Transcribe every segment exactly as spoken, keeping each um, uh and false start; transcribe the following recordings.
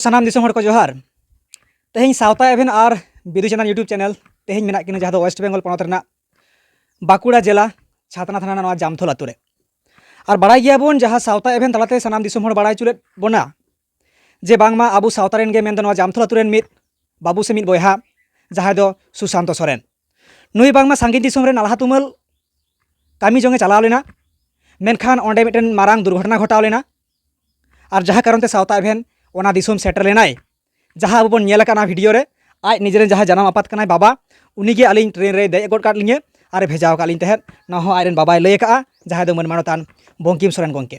ᱥᱟᱱᱟᱢ ᱫᱤᱥᱚᱢ ᱦᱚᱲ ᱠᱚ ᱡᱚᱦᱟᱨ᱾ ᱛᱮᱦᱮᱧ ᱥᱟᱶᱛᱟ ᱮᱵᱷᱮᱱ ᱟᱨ ᱵᱤᱫᱩ ᱪᱟᱸᱫᱟᱱ YouTube ᱪᱮᱱᱮᱞ ᱛᱮᱦᱮᱧ ᱢᱮᱱᱟᱜ ᱠᱤᱱᱟ, ᱡᱟᱦᱟᱸ ᱫᱚ ᱳᱭᱮᱥᱴ ᱵᱮᱝᱜᱚᱞ ᱯᱚᱱᱚᱛ ᱨᱮᱱᱟᱜ ᱵᱟᱸᱠᱩᱲᱟ ᱡᱮᱞᱟ ᱪᱷᱟᱛᱱᱟ ᱛᱷᱟᱱᱟ ᱱᱚᱣᱟ ᱡᱟᱢᱛᱷᱚᱞ ᱟᱛᱳ ᱨᱮ᱾ ᱟᱨ ᱵᱟᱲᱟᱭ ᱜᱮᱭᱟᱵᱚᱱ, ᱡᱟᱦᱟᱸ ᱥᱟᱶᱛᱟ ᱮᱵᱷᱮᱱ ᱛᱟᱞᱟᱛᱮ ᱥᱟᱱᱟᱢ ᱫᱤᱥᱚᱢ ᱦᱚᱲ ᱵᱟᱲᱟᱭ ᱦᱚᱪᱚ ᱞᱮᱫ ᱵᱚᱱᱟ ᱡᱮ ᱵᱟᱝᱢᱟ ᱟᱵᱚ ᱥᱟᱶᱛᱟ ᱨᱮᱱ ᱜᱮ ᱢᱮᱱᱫᱚ ᱱᱚᱣᱟ ᱡᱟᱢᱛᱷᱚᱞ ᱟᱛᱳ ᱨᱮᱱ ᱢᱤᱫ ᱵᱟᱹᱵᱩ ᱥᱮ ᱢᱤᱫ ᱵᱚᱭᱦᱟ, ᱡᱟᱦᱟᱸᱭ ᱫᱚ ᱥᱩᱥᱟᱱᱛᱚ ᱥᱚᱨᱮᱱ, ᱱᱩᱭ ᱵᱟᱝᱢᱟ ᱥᱟᱺᱜᱤᱧ ᱫᱤᱥᱚᱢ ᱨᱮ ᱱᱟᱞᱦᱟ ᱛᱩᱢᱟᱹᱞ ᱠᱟᱹᱢᱤ ᱡᱚᱝ ᱮ ᱪᱟᱞᱟᱣ ᱞᱮᱱᱟ᱾ ᱢᱮᱱᱠᱷᱟᱱ ᱚᱸᱰᱮ ᱢᱤᱫᱴᱮᱱ ᱢᱟᱨᱟᱝ ᱫᱩᱨᱜᱷᱚᱴᱚᱱᱟ ᱜᱷᱚᱴᱟᱣ ᱞᱮᱱᱟ᱾ ᱟᱨ ᱡᱟᱦᱟᱸ ᱠᱟᱨᱚᱱ ᱛᱮ ᱥᱟᱶᱛᱟ ᱮᱵᱷᱮᱱ ᱚᱱᱟ ᱫᱤᱥᱚᱢ ᱥᱮᱴᱮᱨ ᱞᱮᱱᱟᱭ, ᱡᱟᱦᱟᱸ ᱟᱵᱚ ᱵᱚᱱ ᱧᱮᱞ ᱟᱠᱟᱫ ᱚᱱᱟ ᱵᱷᱤᱰᱤᱭᱳ ᱨᱮ, ᱟᱡ ᱱᱤᱡᱮᱨᱮᱱ ᱡᱟᱦᱟᱸ ᱡᱟᱱᱟᱢ ᱟᱯᱟᱛ ᱠᱟᱱᱟᱭ ᱵᱟᱵᱟ, ᱩᱱᱤᱜᱮ ᱟᱹᱞᱤᱧ ᱴᱨᱮᱱ ᱨᱮᱭ ᱫᱮᱡ ᱜᱚᱫ ᱠᱟᱜ ᱞᱤᱧᱟᱹ ᱟᱨᱮ ᱵᱷᱮᱡᱟᱣ ᱟᱠᱟᱫ ᱞᱤᱧ ᱛᱟᱦᱮᱸᱫ᱾ ᱱᱚᱣᱟ ᱦᱚᱸ ᱟᱡᱨᱮᱱ ᱵᱟᱵᱟᱭ ᱞᱟᱹᱭ ᱟᱠᱟᱫᱼᱟ, ᱡᱟᱦᱟᱸᱭ ᱫᱚ ᱢᱟᱹᱱ ᱢᱟᱱᱚᱛᱟᱱ ᱵᱚᱝᱠᱤᱢ ᱥᱚᱨᱮᱱ ᱜᱚᱢᱠᱮ᱾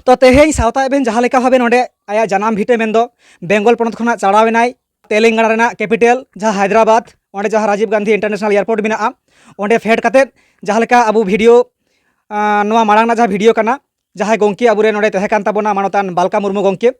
ᱛᱚ ᱛᱮᱦᱮᱧ ᱥᱟᱶᱛᱟ ᱮᱵᱷᱮᱱ ᱡᱟᱦᱟᱸ ᱞᱮᱠᱟ ᱵᱷᱟᱵᱮ ᱱᱚᱰᱮ ᱟᱭᱟᱜ ᱡᱟᱱᱟᱢ ᱵᱷᱤᱴᱟᱹ ᱢᱮᱱᱫᱚ ᱵᱮᱝᱜᱚᱞ ᱯᱚᱱᱚᱛ ᱠᱷᱚᱱᱟᱜ ᱪᱟᱞᱟᱣ ᱮᱱᱟᱭ ᱛᱮᱞᱮᱝᱜᱟᱱᱟ ᱨᱮᱱᱟᱜ ᱠᱮᱯᱤᱴᱟᱞ ᱡᱟᱦᱟᱸ ᱦᱟᱭᱫᱨᱟᱵᱟᱫᱽ, ᱚᱸᱰᱮ ᱡᱟᱦᱟᱸ ᱨᱟᱡᱤᱵᱽ ᱜᱟᱱᱫᱷᱤ ᱤᱱᱴᱟᱨᱱᱮᱥᱚᱱᱟᱞ ᱮᱭᱟᱨᱯᱳᱨᱴ ᱢᱮᱱᱟᱜᱼᱟ, ᱚᱸᱰᱮ ᱯᱷᱮᱰ ᱠᱟᱛᱮᱫ ᱡᱟᱦᱟᱸ ᱞᱮᱠᱟ ᱟᱵᱚ ᱵᱷᱤᱰᱤᱭᱳ, ᱟᱸ, ᱱᱚᱣᱟ ᱢᱟᱲᱟᱝ ᱨᱮᱱᱟᱜ ᱡᱟᱦᱟᱸ ᱵᱷᱤᱰᱤᱭᱳ ᱠᱟᱱᱟ, ᱡᱟᱦᱟᱸᱭ ᱜᱚᱢᱠᱮ ᱟᱵᱚᱨᱮᱱ ᱱᱚᱰᱮ ᱛᱟᱦᱮᱸ ᱠᱟᱱ ᱛᱟᱵᱚᱱᱟ, ᱢᱟᱱᱚᱛᱟᱱ ᱵᱟᱞᱠᱟ ᱢᱩᱨᱢᱩ ᱜᱚᱢᱠᱮ,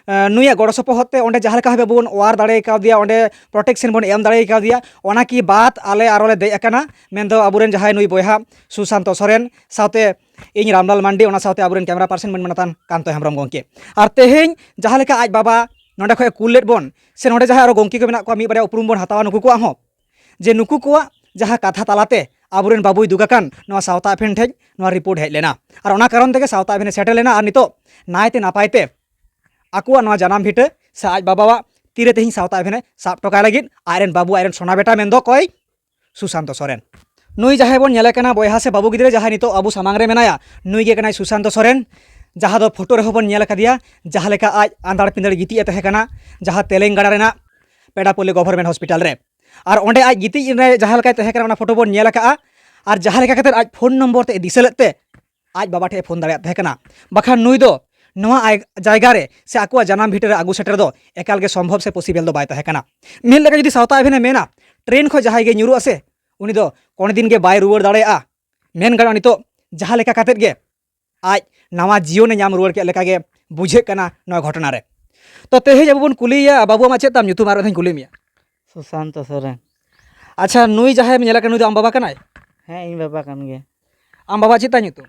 ᱟᱸ, ᱱᱩᱭᱟᱜ ᱜᱚᱲᱚ ᱥᱚᱯᱚᱦᱚᱫ ᱛᱮ ᱚᱸᱰᱮ ᱡᱟᱦᱟᱸ ᱞᱮᱠᱟ ᱵᱷᱟᱵᱮ ᱵᱚᱱ ᱚᱣᱟᱨ ᱫᱟᱲᱮ ᱠᱟᱣᱫᱮᱭᱟ, ᱚᱸᱰᱮ ᱯᱨᱚᱴᱮᱠᱥᱚᱱ ᱵᱚᱱ ᱮᱢ ᱫᱟᱲᱮ ᱠᱟᱣᱫᱮᱭᱟ, ᱚᱱᱟ ᱠᱤ ᱵᱟᱫ ᱟᱞᱮ ᱟᱨᱚ ᱞᱮ ᱫᱮᱡ ᱟᱠᱟᱱᱟ, ᱢᱮᱱᱫᱚ ᱟᱵᱚᱨᱮᱱ ᱡᱟᱦᱟᱸᱭ ᱱᱩᱭ ᱵᱚᱭᱦᱟ ᱥᱩᱥᱟᱱᱛᱚ ᱥᱚᱨᱮᱱ ᱥᱟᱶᱛᱮ ᱤᱧ ᱨᱟᱢᱞᱟᱞ ᱢᱟᱱᱰᱤ, ᱚᱱᱟ ᱥᱟᱶᱛᱮ ᱟᱵᱚᱨᱮᱱ ᱠᱮᱢᱮᱨᱟ ᱯᱟᱨᱥᱚᱱ ᱢᱟᱱᱚᱛᱟᱱ ᱠᱟᱱᱛᱚ ᱦᱮᱢᱵᱨᱚᱢ ᱜᱚᱢᱠᱮ᱾ ᱟᱨ ᱛᱮᱦᱮᱧ ᱡᱟᱦᱟᱸ ᱞᱮᱠᱟ ᱟᱡ ᱵᱟᱵᱟ ᱱᱚᱰᱮ ᱠᱷᱚᱱ ᱮ ᱠᱩᱞ ᱞᱮᱫ ᱵᱚᱱ, ᱥᱮ ᱱᱚᱰᱮ ᱡᱟᱦᱟᱸᱭ ᱟᱨᱚ ᱜᱚᱢᱠᱮ ᱠᱚ ᱢᱮᱱᱟᱜ ᱠᱚᱣᱟ, ᱢᱤᱫ ᱵᱟᱨᱭᱟ ᱩᱯᱨᱩᱢ ᱵᱚᱱ ᱦᱟᱛᱟᱣᱟ ᱱᱩᱠᱩ ᱠᱚᱣᱟᱜ ᱦᱚᱸ, ᱡᱮ ᱱᱩᱠᱩ ᱠᱚᱣᱟᱜ ᱡᱟᱦᱟᱸ ᱠᱟᱛᱷᱟ ᱛᱟᱞᱟᱛᱮ ᱟᱵᱚᱨᱮᱱ ᱵᱟᱵᱩᱭ ᱫᱩᱠ ᱟᱠᱟᱱ, ᱱᱚᱣᱟ ᱥᱟᱶᱛᱟ ᱮᱵᱷᱮᱱ ᱴᱷᱮᱱ ᱱᱚᱣᱟ ᱨᱤᱯᱳᱨᱴ ᱦᱮᱡ ᱞᱮᱱᱟ᱾ ᱟᱨ ᱚᱱᱟ ᱠᱟᱨᱚᱱ ᱛᱮᱜᱮ ᱥᱟᱶᱛᱟ ᱮᱵᱷᱮᱱ ᱮ ᱥᱮᱴᱮᱨ ᱞᱮᱱᱟ ᱟᱨ ᱱᱤᱛᱚᱜ ᱱᱟᱭᱛᱮ ᱱᱟᱯᱟᱭ ᱛᱮ ᱟᱠᱚᱣᱟᱜ ᱱᱚᱣᱟ ᱡᱟᱱᱟᱢ ᱵᱷᱤᱴᱟᱹ ᱥᱮ ᱟᱡ ᱵᱟᱵᱟᱣᱟᱜ ᱛᱤᱨᱮ ᱛᱮᱦᱮᱧ ᱥᱟᱶᱛᱟ ᱮᱵᱷᱮᱱ ᱮ ᱥᱟᱵ ᱦᱚᱴᱚ ᱠᱟᱭ ᱞᱟᱹᱜᱤᱫ ᱟᱡᱨᱮᱱ ᱵᱟᱹᱵᱩ, ᱟᱡᱨᱮᱱ ᱥᱚᱱᱟ ᱵᱮᱴᱟ ᱢᱮᱱᱫᱚ ᱚᱠᱚᱭ? ᱥᱩᱥᱟᱱᱛᱚ ᱥᱚᱨᱮᱱ᱾ ᱱᱩᱭ ᱡᱟᱦᱟᱸᱭ ᱵᱚᱱ ᱧᱮᱞᱮ ᱠᱟᱱᱟ ᱵᱚᱭᱦᱟ ᱥᱮ ᱵᱟᱹᱵᱩ ᱜᱤᱫᱽᱨᱟᱹ, ᱡᱟᱦᱟᱸᱭ ᱱᱤᱛᱚᱜ ᱟᱵᱚ ᱥᱟᱢᱟᱝ ᱨᱮ ᱢᱮᱱᱟᱭᱟ, ᱱᱩᱭ ᱜᱮ ᱠᱟᱱᱟᱭ ᱥᱩᱥᱟᱱᱛᱚ ᱥᱚᱨᱮᱱ, ᱡᱟᱦᱟᱸ ᱫᱚ ᱯᱷᱳᱴᱳ ᱨᱮᱦᱚᱸ ᱵᱚᱱ ᱧᱮᱞ ᱟᱠᱟᱫᱮᱭᱟ, ᱡᱟᱦᱟᱸ ᱞᱮᱠᱟ ᱟᱡ ᱟᱸᱫᱟᱲ ᱯᱤᱸᱫᱟᱹᱲ ᱜᱤᱛᱤᱡ ᱮ ᱛᱟᱦᱮᱸ ᱠᱟᱱᱟ, ᱡᱟᱦᱟᱸ ᱛᱮᱞᱮᱝᱜᱟᱱᱟ ᱨᱮᱱᱟᱜ ᱯᱮᱰᱟᱯᱚᱞᱞᱤ ᱜᱚᱵᱷᱚᱨᱱᱢᱮᱱᱴ ᱦᱚᱥᱯᱤᱴᱟᱞ ᱨᱮ᱾ ᱟᱨ ᱚᱸᱰᱮ ᱟᱡ ᱜᱤᱛᱤᱡ ᱨᱮ ᱡᱟᱦᱟᱸ ᱞᱮᱠᱟᱭ ᱛᱟᱦᱮᱸ ᱠᱟᱱᱟ, ᱚᱱᱟ ᱯᱷᱳᱴᱳ ᱵᱚᱱ ᱧᱮᱞ ᱟᱠᱟᱫᱼᱟ᱾ ᱟᱨ ᱡᱟᱦᱟᱸ ᱞᱮᱠᱟ ᱠᱟᱛᱮᱫ ᱟᱡ ᱯᱷᱳᱱ ᱱᱚᱢᱵᱚᱨ ᱛᱮ ᱫᱤᱥᱟᱹ ᱞᱮᱫ ᱛᱮ ᱟᱡ ᱵᱟᱵᱟ ᱴᱷᱮᱱ ᱮ ᱯᱷᱳᱱ ᱫᱟᱲᱮᱭᱟᱜ ᱛᱟᱦᱮᱸ ᱠᱟᱱᱟ, ᱵᱟᱠᱷᱟᱱ ᱱᱩᱭ ᱫᱚ ᱱᱚᱣᱟ ᱟᱭ-, ᱡᱟᱭᱜᱟ ᱨᱮ ᱥᱮ ᱟᱠᱚᱣᱟᱜ ᱡᱟᱱᱟᱢ ᱵᱷᱤᱴᱟᱹ ᱨᱮ ᱟᱹᱜᱩ ᱥᱮᱴᱮᱨ ᱫᱚ ᱮᱠᱟᱞ ᱜᱮ ᱥᱚᱢᱵᱷᱚᱵ ᱥᱮ ᱯᱚᱥᱤᱵᱮᱞ ᱫᱚ ᱵᱟᱭ ᱛᱟᱦᱮᱸ ᱠᱟᱱᱟ᱾ ᱢᱤᱫ ᱞᱮᱠᱟ ᱡᱩᱫᱤ ᱥᱟᱶᱛᱟ ᱮᱵᱷᱮᱱ ᱮ ᱢᱮᱱᱟ, ᱴᱨᱮᱱ ᱠᱷᱚᱱ ᱡᱟᱦᱟᱸᱭ ᱜᱮ ᱧᱩᱨᱩᱜ ᱟᱥᱮ, ᱩᱱᱤ ᱫᱚ ᱠᱳᱱᱳ ᱫᱤᱱ ᱜᱮ ᱵᱟᱭ ᱨᱩᱣᱟᱹᱲ ᱫᱟᱲᱮᱭᱟᱜᱼᱟ᱾ ᱢᱮᱱ ᱜᱟᱱᱚᱜᱼᱟ, ᱱᱤᱛᱚᱜ ᱡᱟᱦᱟᱸ ᱞᱮᱠᱟ ᱠᱟᱛᱮᱫ ᱜᱮ ᱟᱡ ᱱᱟᱣᱟ ᱡᱤᱭᱚᱱᱮ ᱧᱟᱢ ᱨᱩᱣᱟᱹᱲ ᱠᱮᱫ ᱞᱮᱠᱟᱜᱮ ᱵᱩᱡᱷᱟᱹᱜ ᱠᱟᱱᱟ ᱱᱚᱣᱟ ᱜᱷᱚᱴᱚᱱᱟ ᱨᱮ᱾ ᱛᱚ ᱛᱮᱦᱮᱧ ᱟᱵᱚ ᱵᱚᱱ ᱠᱩᱞᱤᱭᱮᱭᱟ, ᱵᱟᱹᱵᱩ, ᱟᱢᱟᱜ ᱪᱮᱫ ᱛᱟᱢ ᱧᱩᱛᱩᱢ? ᱟᱨ ᱢᱤᱫ ᱫᱷᱟᱣ ᱤᱧ ᱠᱩᱞᱤ ᱢᱮᱭᱟ᱾ ᱥᱩᱥᱟᱱᱛᱚ ᱥᱚᱨᱮᱱ᱾ ᱟᱪᱪᱷᱟ, ᱱᱩᱭ ᱡᱟᱦᱟᱸᱭᱮᱢ ᱧᱮᱞᱮ ᱠᱟᱱᱟ, ᱱᱩᱭ ᱫᱚ ᱟᱢ ᱵᱟᱵᱟ ᱠᱟᱱᱟᱭ? ᱦᱮᱸ, ᱤᱧ ᱵᱟᱵᱟ ᱠᱟᱱ ᱜᱮᱭᱟ᱾ ᱟᱢ ᱵᱟᱵᱟ ᱪᱮᱫ ᱛᱟᱭ ᱧᱩᱛᱩᱢ?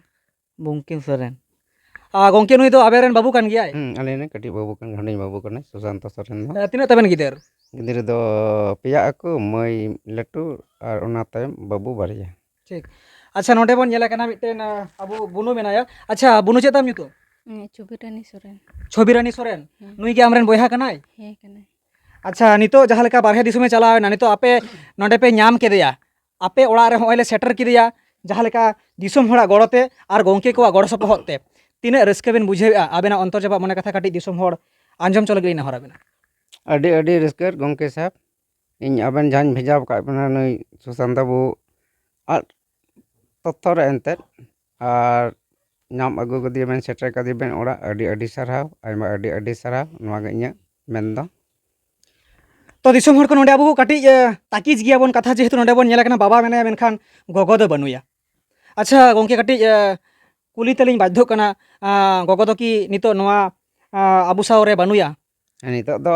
ᱵᱚᱝᱠᱤᱢ ᱥᱚᱨᱮᱱ᱾ ᱟᱨ ᱜᱚᱢᱠᱮ, ᱱᱩᱭ ᱫᱚ ᱟᱵᱮᱱ ᱨᱮᱱ ᱵᱟᱹᱵᱩ ᱠᱟᱱ ᱜᱮᱭᱟᱭ? ᱦᱩᱸ, ᱟᱞᱮ ᱨᱮᱱ ᱠᱟᱹᱴᱤᱡ ᱵᱟᱹᱵᱩ ᱠᱟᱱ, ᱦᱩᱰᱤᱧ ᱵᱟᱹᱵᱩ ᱠᱟᱱᱟᱭ ᱥᱩᱥᱟᱱᱛᱚ ᱥᱚᱨᱮᱱ ᱫᱚ᱾ ᱮ, ᱛᱤᱱᱟᱹᱜ ᱛᱟᱵᱮᱱ ᱜᱤᱫᱟᱹᱨ? ᱜᱤᱫᱽᱨᱟᱹ ᱫᱚ ᱯᱮᱭᱟ ᱟᱠᱚ, ᱢᱟᱹᱭ ᱞᱟᱹᱴᱩ ᱟᱨ ᱚᱱᱟ ᱛᱟᱭᱚᱢ ᱵᱟᱹᱵᱩ ᱵᱟᱨᱭᱟ᱾ ᱴᱷᱤᱠ᱾ ᱟᱪᱪᱷᱟ, ᱱᱚᱰᱮ ᱵᱚᱱ ᱧᱮᱞᱮ ᱠᱟᱱᱟ ᱢᱤᱫᱴᱮᱱ, ᱟ, ᱟᱵᱚ ᱵᱩᱱᱩ ᱢᱮᱱᱟᱭᱟ᱾ ᱟᱪᱪᱷᱟ, ᱵᱩᱱᱩ, ᱪᱮᱫ ᱛᱟᱢ ᱧᱩᱛᱩᱢ? ᱦᱮᱸ, ᱪᱷᱚᱵᱤᱨᱟᱱᱤ ᱥᱚᱨᱮᱱ᱾ ᱪᱷᱚᱵᱤᱨᱟᱱᱤ ᱥᱚᱨᱮᱱ᱾ ᱦᱮᱸ᱾ ᱱᱩᱭ ᱜᱮ ᱟᱢᱨᱮᱱ ᱵᱚᱭᱦᱟ ᱠᱟᱱᱟᱭ? ᱦᱮᱸ, ᱠᱟᱱᱟᱭ᱾ ᱟᱪᱪᱷᱟ, ᱱᱤᱛᱚᱜ ᱡᱟᱦᱟᱸ ᱞᱮᱠᱟ ᱵᱟᱨᱦᱮ ᱫᱤᱥᱚᱢᱮ ᱪᱟᱞᱟᱣ ᱮᱱᱟ, ᱱᱤᱛᱚᱜ ᱟᱯᱮ ᱱᱚᱰᱮ ᱯᱮ ᱧᱟᱢ ᱠᱮᱫᱮᱭᱟ, ᱟᱯᱮ ᱚᱲᱟᱜ ᱨᱮ ᱦᱚᱸᱜᱼᱚᱭ ᱞᱮ ᱥᱮᱴᱮᱨ ᱠᱮᱫᱮᱭᱟ, ᱡᱟᱦᱟᱸ ᱞᱮᱠᱟ ᱫᱤᱥᱚᱢ ᱦᱚᱲᱟᱜ ᱜᱚᱲᱚ ᱛᱮ ᱟᱨ ᱜᱚᱢᱠᱮ ᱠᱚᱣᱟᱜ ᱜᱚᱲᱚ ᱥᱚᱯᱚᱦᱚᱫ ᱛᱮ, ᱛᱤᱱᱟᱹᱜ ᱨᱟᱹᱥᱠᱟᱹ ᱵᱮᱱ ᱵᱩᱡᱷᱟᱹᱣᱮᱫᱼᱟ? ᱟᱵᱮᱱᱟᱜ ᱚᱱᱛᱚᱨ ᱡᱟᱯᱟᱜ ᱢᱚᱱᱮ ᱠᱟᱛᱷᱟ ᱠᱟᱹᱴᱤᱡ ᱫᱤᱥᱚᱢ ᱦᱚᱲ ᱟᱸᱡᱚᱢ ᱪᱚ ᱞᱟᱹᱜᱤᱫ ᱞᱤᱧ ᱱᱮᱦᱚᱨ ᱟᱵᱮᱱᱟ᱾ ᱟᱹᱰᱤ ᱟᱹᱰᱤ ᱨᱟᱹᱥᱠᱟᱹ ᱜᱚᱢᱠᱮ ᱥᱟᱦᱮᱵᱽ, ᱤᱧ ᱟᱵᱮᱱ ᱡᱟᱦᱟᱸᱧ ᱵᱷᱮᱡᱟ ᱟᱠᱟᱫ ᱵᱮᱱᱟ ᱱᱩᱭ ᱥᱩᱥᱟᱱᱛ ᱵᱟᱹᱵᱩ ᱟᱜ ᱛᱚᱛᱛᱷᱚ ᱨᱮ ᱮᱱᱛᱮᱫ, ᱟᱨ ᱧᱟᱢ ᱟᱹᱜᱩ ᱠᱟᱫᱮᱭᱟ ᱵᱮᱱ, ᱥᱮᱴᱮᱨ ᱠᱟᱫᱮ ᱵᱮᱱ ᱚᱲᱟᱜ, ᱟᱹᱰᱤ ᱟᱹᱰᱤ ᱥᱟᱨᱦᱟᱣ, ᱟᱭᱢᱟ ᱟᱹᱰᱤ ᱟᱹᱰᱤ ᱥᱟᱨᱦᱟᱣ, ᱱᱚᱣᱟ ᱜᱮ ᱤᱧᱟᱹᱜ ᱢᱮᱱ ᱫᱚ᱾ ᱛᱚ ᱫᱤᱥᱚᱢ ᱦᱚᱲ ᱠᱚ, ᱱᱚᱰᱮ ᱟᱵᱚ ᱠᱚ ᱠᱟᱹᱴᱤᱡ, ᱮ, ᱛᱟᱹᱠᱤᱡ ᱜᱮᱭᱟᱵᱚᱱ ᱠᱟᱛᱷᱟ, ᱡᱮᱦᱮᱛᱩ ᱱᱚᱰᱮ ᱵᱚᱱ ᱧᱮᱞ ᱠᱟᱱᱟ ᱵᱟᱵᱟ ᱢᱮᱱᱟᱭᱟ, ᱢᱮᱱᱠᱷᱟᱱ ᱜᱚᱜᱚ ᱫᱚ ᱵᱟᱹᱱᱩᱭᱟ᱾ ᱟᱪᱪᱷᱟ ᱜᱚᱢᱠᱮ, ᱠᱟᱹᱴᱤᱡ, ᱮ, ᱠᱩᱞᱤ ᱛᱮᱞᱤᱧ ᱵᱟᱫᱽᱫᱷᱚᱜ ᱠᱟᱱᱟ, ᱟ, ᱜᱚᱜᱚ ᱫᱚ ᱠᱤ ᱱᱤᱛᱚᱜ ᱱᱚᱣᱟ, ᱟ, ᱟᱵᱚ ᱥᱟᱶ ᱨᱮ ᱵᱟᱹᱱᱩᱭᱟ? ᱱᱤᱛᱚᱜ ᱫᱚ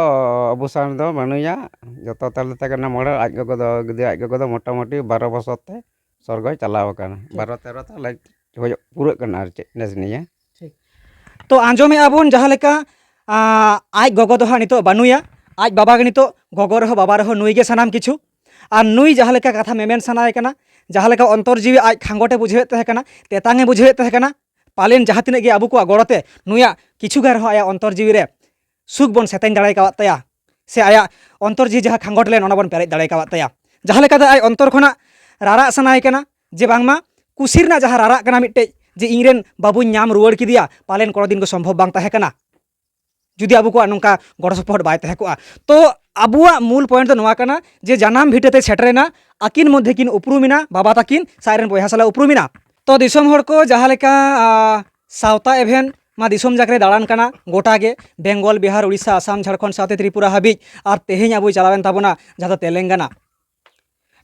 ᱟᱵᱚ ᱥᱟᱶ ᱨᱮᱫᱚ ᱵᱟᱹᱱᱩᱭᱟ, ᱡᱚᱛᱚ ᱛᱟᱞᱮ ᱛᱮᱜᱮ ᱱᱟ ᱢᱚᱲᱮ᱾ ᱟᱡ ᱜᱚᱜᱚ ᱫᱚ, ᱜᱤᱫᱽᱨᱟᱹ ᱟᱡ ᱜᱚᱜᱚ ᱫᱚ ᱢᱚᱴᱟᱢᱩᱴᱤ ᱵᱟᱨᱚ ᱵᱚᱥᱚᱨ ᱛᱮ ᱥᱚᱨᱜᱚᱭ ᱪᱟᱞᱟᱣ ᱟᱠᱟᱱᱟ᱾ ᱴᱷᱤᱠ᱾ ᱵᱟᱨᱚ ᱛᱮᱨᱚ ᱛᱟᱞᱮ ᱦᱩᱭᱩᱜ, ᱯᱩᱨᱟᱹᱜ ᱠᱟᱱᱟ ᱟᱨ ᱪᱮᱫ ᱱᱮᱥ ᱱᱤᱭᱟᱹ᱾ ᱴᱷᱤᱠ᱾ ᱛᱚ ᱟᱸᱡᱚᱢᱮᱫᱼᱟ ᱵᱚᱱ ᱡᱟᱦᱟᱸ ᱞᱮᱠᱟ, ᱟ, ᱟᱡ ᱜᱚᱜᱚ ᱫᱚ ᱦᱟᱸᱜ ᱱᱤᱛᱚᱜ ᱵᱟᱹᱱᱩᱭᱟ, ᱟᱡ ᱵᱟᱵᱟ ᱜᱮ ᱱᱤᱛᱚᱜ ᱜᱚᱜᱚ ᱨᱮᱦᱚᱸ ᱵᱟᱵᱟ ᱨᱮᱦᱚᱸ ᱱᱩᱭ ᱜᱮ ᱥᱟᱱᱟᱢ ᱠᱤᱪᱷᱩ᱾ ᱟᱨ ᱱᱩᱭ ᱡᱟᱦᱟᱸ ᱞᱮᱠᱟ ᱠᱟᱛᱷᱟ ᱢᱮᱢᱮᱱ ᱥᱟᱱᱟᱭᱮ ᱠᱟᱱᱟ, ᱡᱟᱦᱟᱸ ᱞᱮᱠᱟ ᱚᱱᱛᱚᱨ ᱡᱤᱣᱤ ᱟᱡ ᱠᱷᱟᱸᱜᱚᱴᱮ ᱵᱩᱡᱷᱟᱹᱣᱮᱫ ᱛᱟᱦᱮᱸ ᱠᱟᱱᱟ, ᱛᱮᱛᱟᱝ ᱮ ᱵᱩᱡᱷᱟᱹᱣᱮᱫ ᱛᱟᱦᱮᱸ ᱠᱟᱱᱟ, ᱯᱟᱞᱮᱱ ᱡᱟᱦᱟᱸ ᱛᱤᱱᱟᱹᱜ ᱜᱮ ᱟᱵᱚ ᱠᱚᱣᱟᱜ ᱜᱚᱲᱚ ᱛᱮ ᱱᱩᱭᱟᱜ ᱠᱤᱪᱷᱩ ᱜᱟᱱ ᱨᱮᱦᱚᱸ ᱟᱭᱟᱜ ᱚᱱᱛᱚᱨ ᱡᱤᱣᱤ ᱨᱮ ᱥᱩᱠ ᱵᱚᱱ ᱥᱮᱛᱮᱧ ᱫᱟᱲᱮ ᱠᱟᱣᱟᱫ ᱛᱟᱭᱟ, ᱥᱮ ᱟᱭᱟᱜ ᱚᱱᱛᱚᱨ ᱡᱤᱣᱤ ᱡᱟᱦᱟᱸ ᱠᱷᱟᱸᱜᱚᱴ ᱞᱮᱱ, ᱚᱱᱟ ᱵᱚᱱ ᱯᱮᱨᱮᱡ ᱫᱟᱲᱮ ᱠᱟᱣᱟᱫ ᱛᱟᱭᱟ᱾ ᱡᱟᱦᱟᱸ ᱞᱮᱠᱟ ᱫᱚ ᱟᱡ ᱚᱱᱛᱚᱨ ᱠᱷᱚᱱᱟᱜ ᱨᱟᱨᱟᱜ ᱥᱟᱱᱟᱭᱮ ᱠᱟᱱᱟ, ᱡᱮ ᱵᱟᱝᱢᱟ ᱠᱩᱥᱤ ᱨᱮᱱᱟᱜ ᱡᱟᱦᱟᱸ ᱨᱟᱨᱟᱜ ᱠᱟᱱᱟ ᱢᱤᱫᱴᱮᱡ, ᱡᱮ ᱤᱧ ᱨᱮᱱ ᱵᱟᱹᱵᱩᱧ ᱧᱟᱢ ᱨᱩᱣᱟᱹᱲ ᱠᱮᱫᱮᱭᱟ, ᱯᱟᱞᱮᱱ ᱠᱳᱱᱳ ᱫᱤᱱ ᱜᱮ ᱥᱚᱢᱵᱷᱚᱵ ᱵᱟᱝ ᱛᱟᱦᱮᱸ ᱠᱟᱱᱟ ᱡᱩᱫᱤ ᱟᱵᱚ ᱠᱚᱣᱟᱜ ᱱᱚᱝᱠᱟ ᱜᱚᱲᱚ ᱥᱚᱯᱚᱦᱚᱫ ᱵᱟᱭ ᱛᱟᱦᱮᱸ ᱠᱚᱜᱼᱟ᱾ ᱛᱚ ᱟᱵᱚᱣᱟᱜ ᱢᱩᱞ point ᱫᱚ ᱱᱚᱣᱟ ᱠᱟᱱᱟ ᱡᱮ ᱡᱟᱱᱟᱢ ᱵᱷᱤᱴᱟᱹ ᱛᱮ ᱥᱮᱴᱮᱨᱮᱱᱟ, ᱟᱹᱠᱤᱱ ᱢᱚᱫᱽᱫᱷᱮ ᱠᱤᱱ ᱩᱯᱨᱩᱢᱮᱱᱟ, ᱵᱟᱵᱟ ᱛᱟᱹᱠᱤᱱ ᱥᱮ ᱟᱡ ᱨᱮᱱ ᱵᱚᱭᱦᱟ ᱥᱟᱞᱟᱜ ᱩᱯᱨᱩᱢᱮᱱᱟ᱾ ᱛᱚ ᱫᱤᱥᱚᱢ ᱦᱚᱲ ᱠᱚ, ᱡᱟᱦᱟᱸ ᱞᱮᱠᱟ, ᱟ, ᱥᱟᱶᱛᱟ event ᱢᱟ ᱫᱤᱥᱚᱢ ᱡᱟᱠ ᱨᱮ ᱫᱟᱬᱟᱱ ᱠᱟᱱᱟ, ᱜᱚᱴᱟ ᱜᱮ, ᱵᱮᱝᱜᱚᱞ, ᱵᱤᱦᱟᱨ, ᱩᱲᱤᱥᱥᱟ, ᱟᱥᱟᱢ, ᱡᱷᱟᱲᱠᱷᱚᱸᱰ ᱥᱟᱶᱛᱮ ᱛᱨᱤᱯᱩᱨᱟ ᱦᱟᱹᱵᱤᱡ, ᱟᱨ ᱛᱮᱦᱮᱧ ᱟᱵᱚᱭ ᱪᱟᱞᱟᱣᱮᱱ ᱛᱟᱵᱚᱱᱟ ᱡᱟᱦᱟᱸ ᱫᱚ ᱛᱮᱞᱮᱝᱜᱟᱱᱟ᱾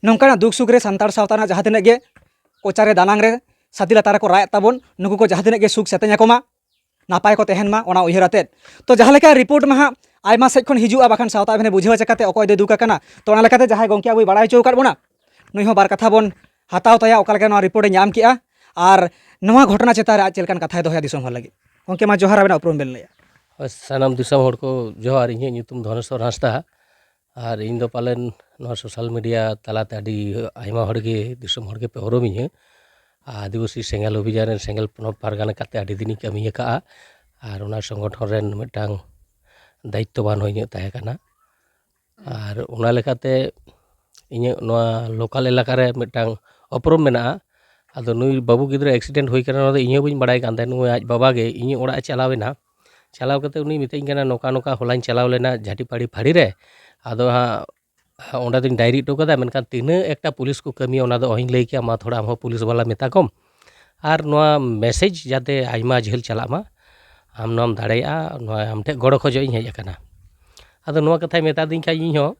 ᱱᱚᱝᱠᱟᱱᱟᱜ ᱫᱩᱠ ᱥᱩᱠ ᱨᱮ ᱥᱟᱱᱛᱟᱲ ᱥᱟᱶᱛᱟ ᱨᱮᱱᱟᱜ ᱡᱟᱦᱟᱸ ᱛᱤᱱᱟᱹᱜ ᱜᱮ ᱠᱚᱪᱟ ᱨᱮ ᱫᱟᱱᱟᱝ ᱨᱮ ᱥᱟᱹᱛᱤ ᱞᱟᱛᱟᱨ ᱨᱮᱠᱚ ᱨᱟᱜ ᱮᱫ ᱛᱟᱵᱚᱱ, ᱱᱩᱠᱩ ᱠᱚ ᱡᱟᱦᱟᱸ ᱛᱤᱱᱟᱹᱜ ᱜᱮ ᱥᱩᱠ ᱥᱮᱛᱮᱧ ᱟᱠᱚ ᱢᱟ, ᱱᱟᱯᱟᱭ ᱠᱚ ᱛᱟᱦᱮᱱ ᱢᱟ, ᱚᱱᱟ ᱩᱭᱦᱟᱹᱨ ᱟᱛᱮᱫ᱾ ᱛᱚ ᱡᱟᱦᱟᱸ ᱞᱮᱠᱟ report ᱢᱟ ᱦᱟᱸᱜ ᱟᱭᱢᱟ ᱥᱮᱫ ᱠᱷᱚᱱ ᱦᱤᱡᱩᱜᱼᱟ, ᱵᱟᱠᱷᱟᱱ ᱥᱟᱶᱛᱟ ᱮᱵᱷᱮᱱᱮ ᱵᱩᱡᱷᱟᱹᱣᱟ ᱪᱮᱠᱟᱛᱮ ᱚᱠᱚᱭ ᱫᱚᱭ ᱫᱩᱠ ᱟᱠᱟᱱᱟ᱾ ᱛᱚ ᱚᱱᱟ ᱞᱮᱠᱟᱛᱮ ᱡᱟᱦᱟᱸᱭ ᱜᱚᱢᱠᱮ ᱟᱵᱚᱭ ᱵᱟᱲᱟᱭ ᱦᱚᱪᱚ ᱟᱠᱟᱫ ᱵᱚᱱᱟ, ᱱᱩᱭ ᱦᱚᱸ ᱵᱟᱨ ᱠᱟᱛᱷᱟ ᱵᱚᱱ ᱦᱟᱛᱟᱣ ᱛᱟᱭᱟ, ᱚᱠᱟ ᱞᱮᱠᱟ ᱱᱚᱣᱟ report ᱮ ᱧᱟᱢ ᱠᱮᱜᱼᱟ ᱟᱨ ᱱᱚᱣᱟ ᱜᱷᱚᱴᱚᱱᱟ ᱪᱮᱛᱟᱱ ᱨᱮ ᱟᱡ ᱪᱮᱫ ᱞᱮᱠᱟᱱ ᱠᱟᱛᱷᱟᱭ ᱫᱚᱦᱚᱭᱟ ᱫᱤᱥᱚᱢ ᱦᱚᱲ ᱞᱟᱹᱜᱤᱫ᱾ ᱜᱚᱢᱠᱮ, ᱢᱟ ᱡᱚᱦᱟᱨ, ᱟᱵᱮᱱᱟᱜ ᱩᱯᱨᱩᱢ ᱵᱮᱱ ᱞᱟᱹᱭᱟ᱾ ᱦᱳᱭ, ᱥᱟᱱᱟᱢ ᱫᱤᱥᱚᱢ ᱦᱚᱲ ᱠᱚ ᱡᱚᱦᱟᱨ᱾ ᱤᱧᱟᱹᱜ ᱧᱩᱛᱩᱢ ᱫᱷᱚᱱᱮᱥᱣᱚᱨ ᱦᱟᱸᱥᱫᱟ᱾ ᱟᱨ ᱤᱧ ᱫᱚ ᱯᱟᱞᱮᱱ ᱱᱚᱣᱟ social media ᱛᱟᱞᱟᱛᱮ ᱟᱹᱰᱤ ᱟᱭᱢᱟ ᱦᱚᱲ ᱜᱮ, ᱫᱤᱥᱚᱢ ᱦᱚᱲ ᱜᱮ ᱯᱮ ᱩᱨᱩᱢᱤᱧᱟᱹ᱾ ᱟᱨ ᱟᱹᱫᱤᱵᱟᱹᱥᱤ ᱥᱮᱸᱜᱮᱞ ᱚᱵᱷᱤᱡᱟᱱ ᱨᱮᱱ ᱥᱮᱸᱜᱮᱞ ᱯᱚᱱᱚᱛ ᱯᱟᱨᱜᱟᱱᱟ ᱠᱟᱛᱮ ᱟᱹᱰᱤ ᱫᱤᱱᱤᱧ ᱠᱟᱹᱢᱤ ᱟᱠᱟᱫᱼᱟ᱾ ᱟᱨ ᱚᱱᱟ ᱥᱚᱝᱜᱚᱴᱷᱚᱱ ᱨᱮᱱ ᱢᱤᱫᱴᱟᱝ ᱫᱟᱭᱤᱛᱛᱚᱵᱟᱱ ᱦᱚᱸ ᱤᱧᱟᱹᱜ ᱛᱟᱦᱮᱸ ᱠᱟᱱᱟ᱾ ᱟᱨ ᱚᱱᱟ ᱞᱮᱠᱟᱛᱮ ᱤᱧᱟᱹᱜ ᱱᱚᱣᱟ local ᱮᱞᱟᱠᱟ ᱨᱮ ᱢᱤᱫᱴᱟᱝ ᱩᱯᱨᱩᱢ ᱢᱮᱱᱟᱜᱼᱟ᱾ ᱟᱫᱚ ᱱᱩᱭ ᱵᱟᱹᱵᱩ ᱜᱤᱫᱽᱨᱟᱹ accident ᱦᱩᱭ ᱠᱟᱱᱟ, ᱱᱚᱣᱟ ᱫᱚ ᱤᱧ ᱦᱚᱸ ᱵᱟᱹᱧ ᱵᱟᱲᱟᱭ ᱠᱟᱱ ᱛᱟᱦᱮᱸᱫ᱾ ᱱᱩᱭ ᱟᱡ ᱵᱟᱵᱟ ᱜᱮ ᱤᱧᱟᱹᱜ ᱚᱲᱟᱜ ᱮ ᱪᱟᱞᱟᱣ ᱮᱱᱟ᱾ ᱪᱟᱞᱟᱣ ᱠᱟᱛᱮ ᱩᱱᱤ ᱢᱤᱛᱟᱹᱧ ᱠᱟᱱᱟ, "ᱱᱚᱝᱠᱟ ᱱᱚᱝᱠᱟ ᱦᱚᱞᱟᱧ ᱪᱟᱞᱟᱣ ᱞᱮᱱᱟ ᱡᱷᱟᱹᱴᱤᱯᱟᱹᱲᱤ ᱯᱷᱟᱹᱲᱤ ᱨᱮ, ᱟᱫᱚ ᱦᱟᱸᱜ ᱚᱸᱰᱮ ᱫᱚᱧ diary ᱦᱚᱴᱚ ᱠᱟᱫᱟ, ᱢᱮᱱᱠᱷᱟᱱ ᱛᱤᱱᱟᱹᱜ ᱮᱠᱴᱟ ᱯᱩᱞᱤᱥ ᱠᱚ ᱠᱟᱹᱢᱤᱭᱟ ᱚᱱᱟ ᱫᱚ ᱚᱦᱤᱧ ᱞᱟᱹᱭ ᱠᱮᱭᱟ, ᱢᱟ ᱛᱷᱚᱲᱟ ᱟᱢ ᱦᱚᱸ ᱯᱩᱞᱤᱥ ᱵᱟᱞᱟ ᱢᱮᱛᱟ ᱠᱚᱢ, ᱟᱨ ᱱᱚᱣᱟ message ᱡᱟᱛᱮ ᱟᱭᱢᱟ ᱡᱷᱟᱹᱞ ᱪᱟᱞᱟᱜ ᱢᱟ, ᱟᱢ ᱱᱚᱣᱟᱢ ᱫᱟᱲᱮᱭᱟᱜᱼᱟ, ᱱᱚᱣᱟ ᱟᱢ ᱴᱷᱮᱱ ᱜᱚᱲᱚ ᱠᱷᱚᱡᱚᱜ ᱤᱧ ᱦᱮᱡ ᱟᱠᱟᱱᱟ᱾" ᱟᱫᱚ ᱱᱚᱣᱟ ᱠᱟᱛᱷᱟᱭ ᱢᱮᱛᱟᱫᱤᱧ ᱠᱷᱟᱡ ᱤᱧ ᱦᱚᱸ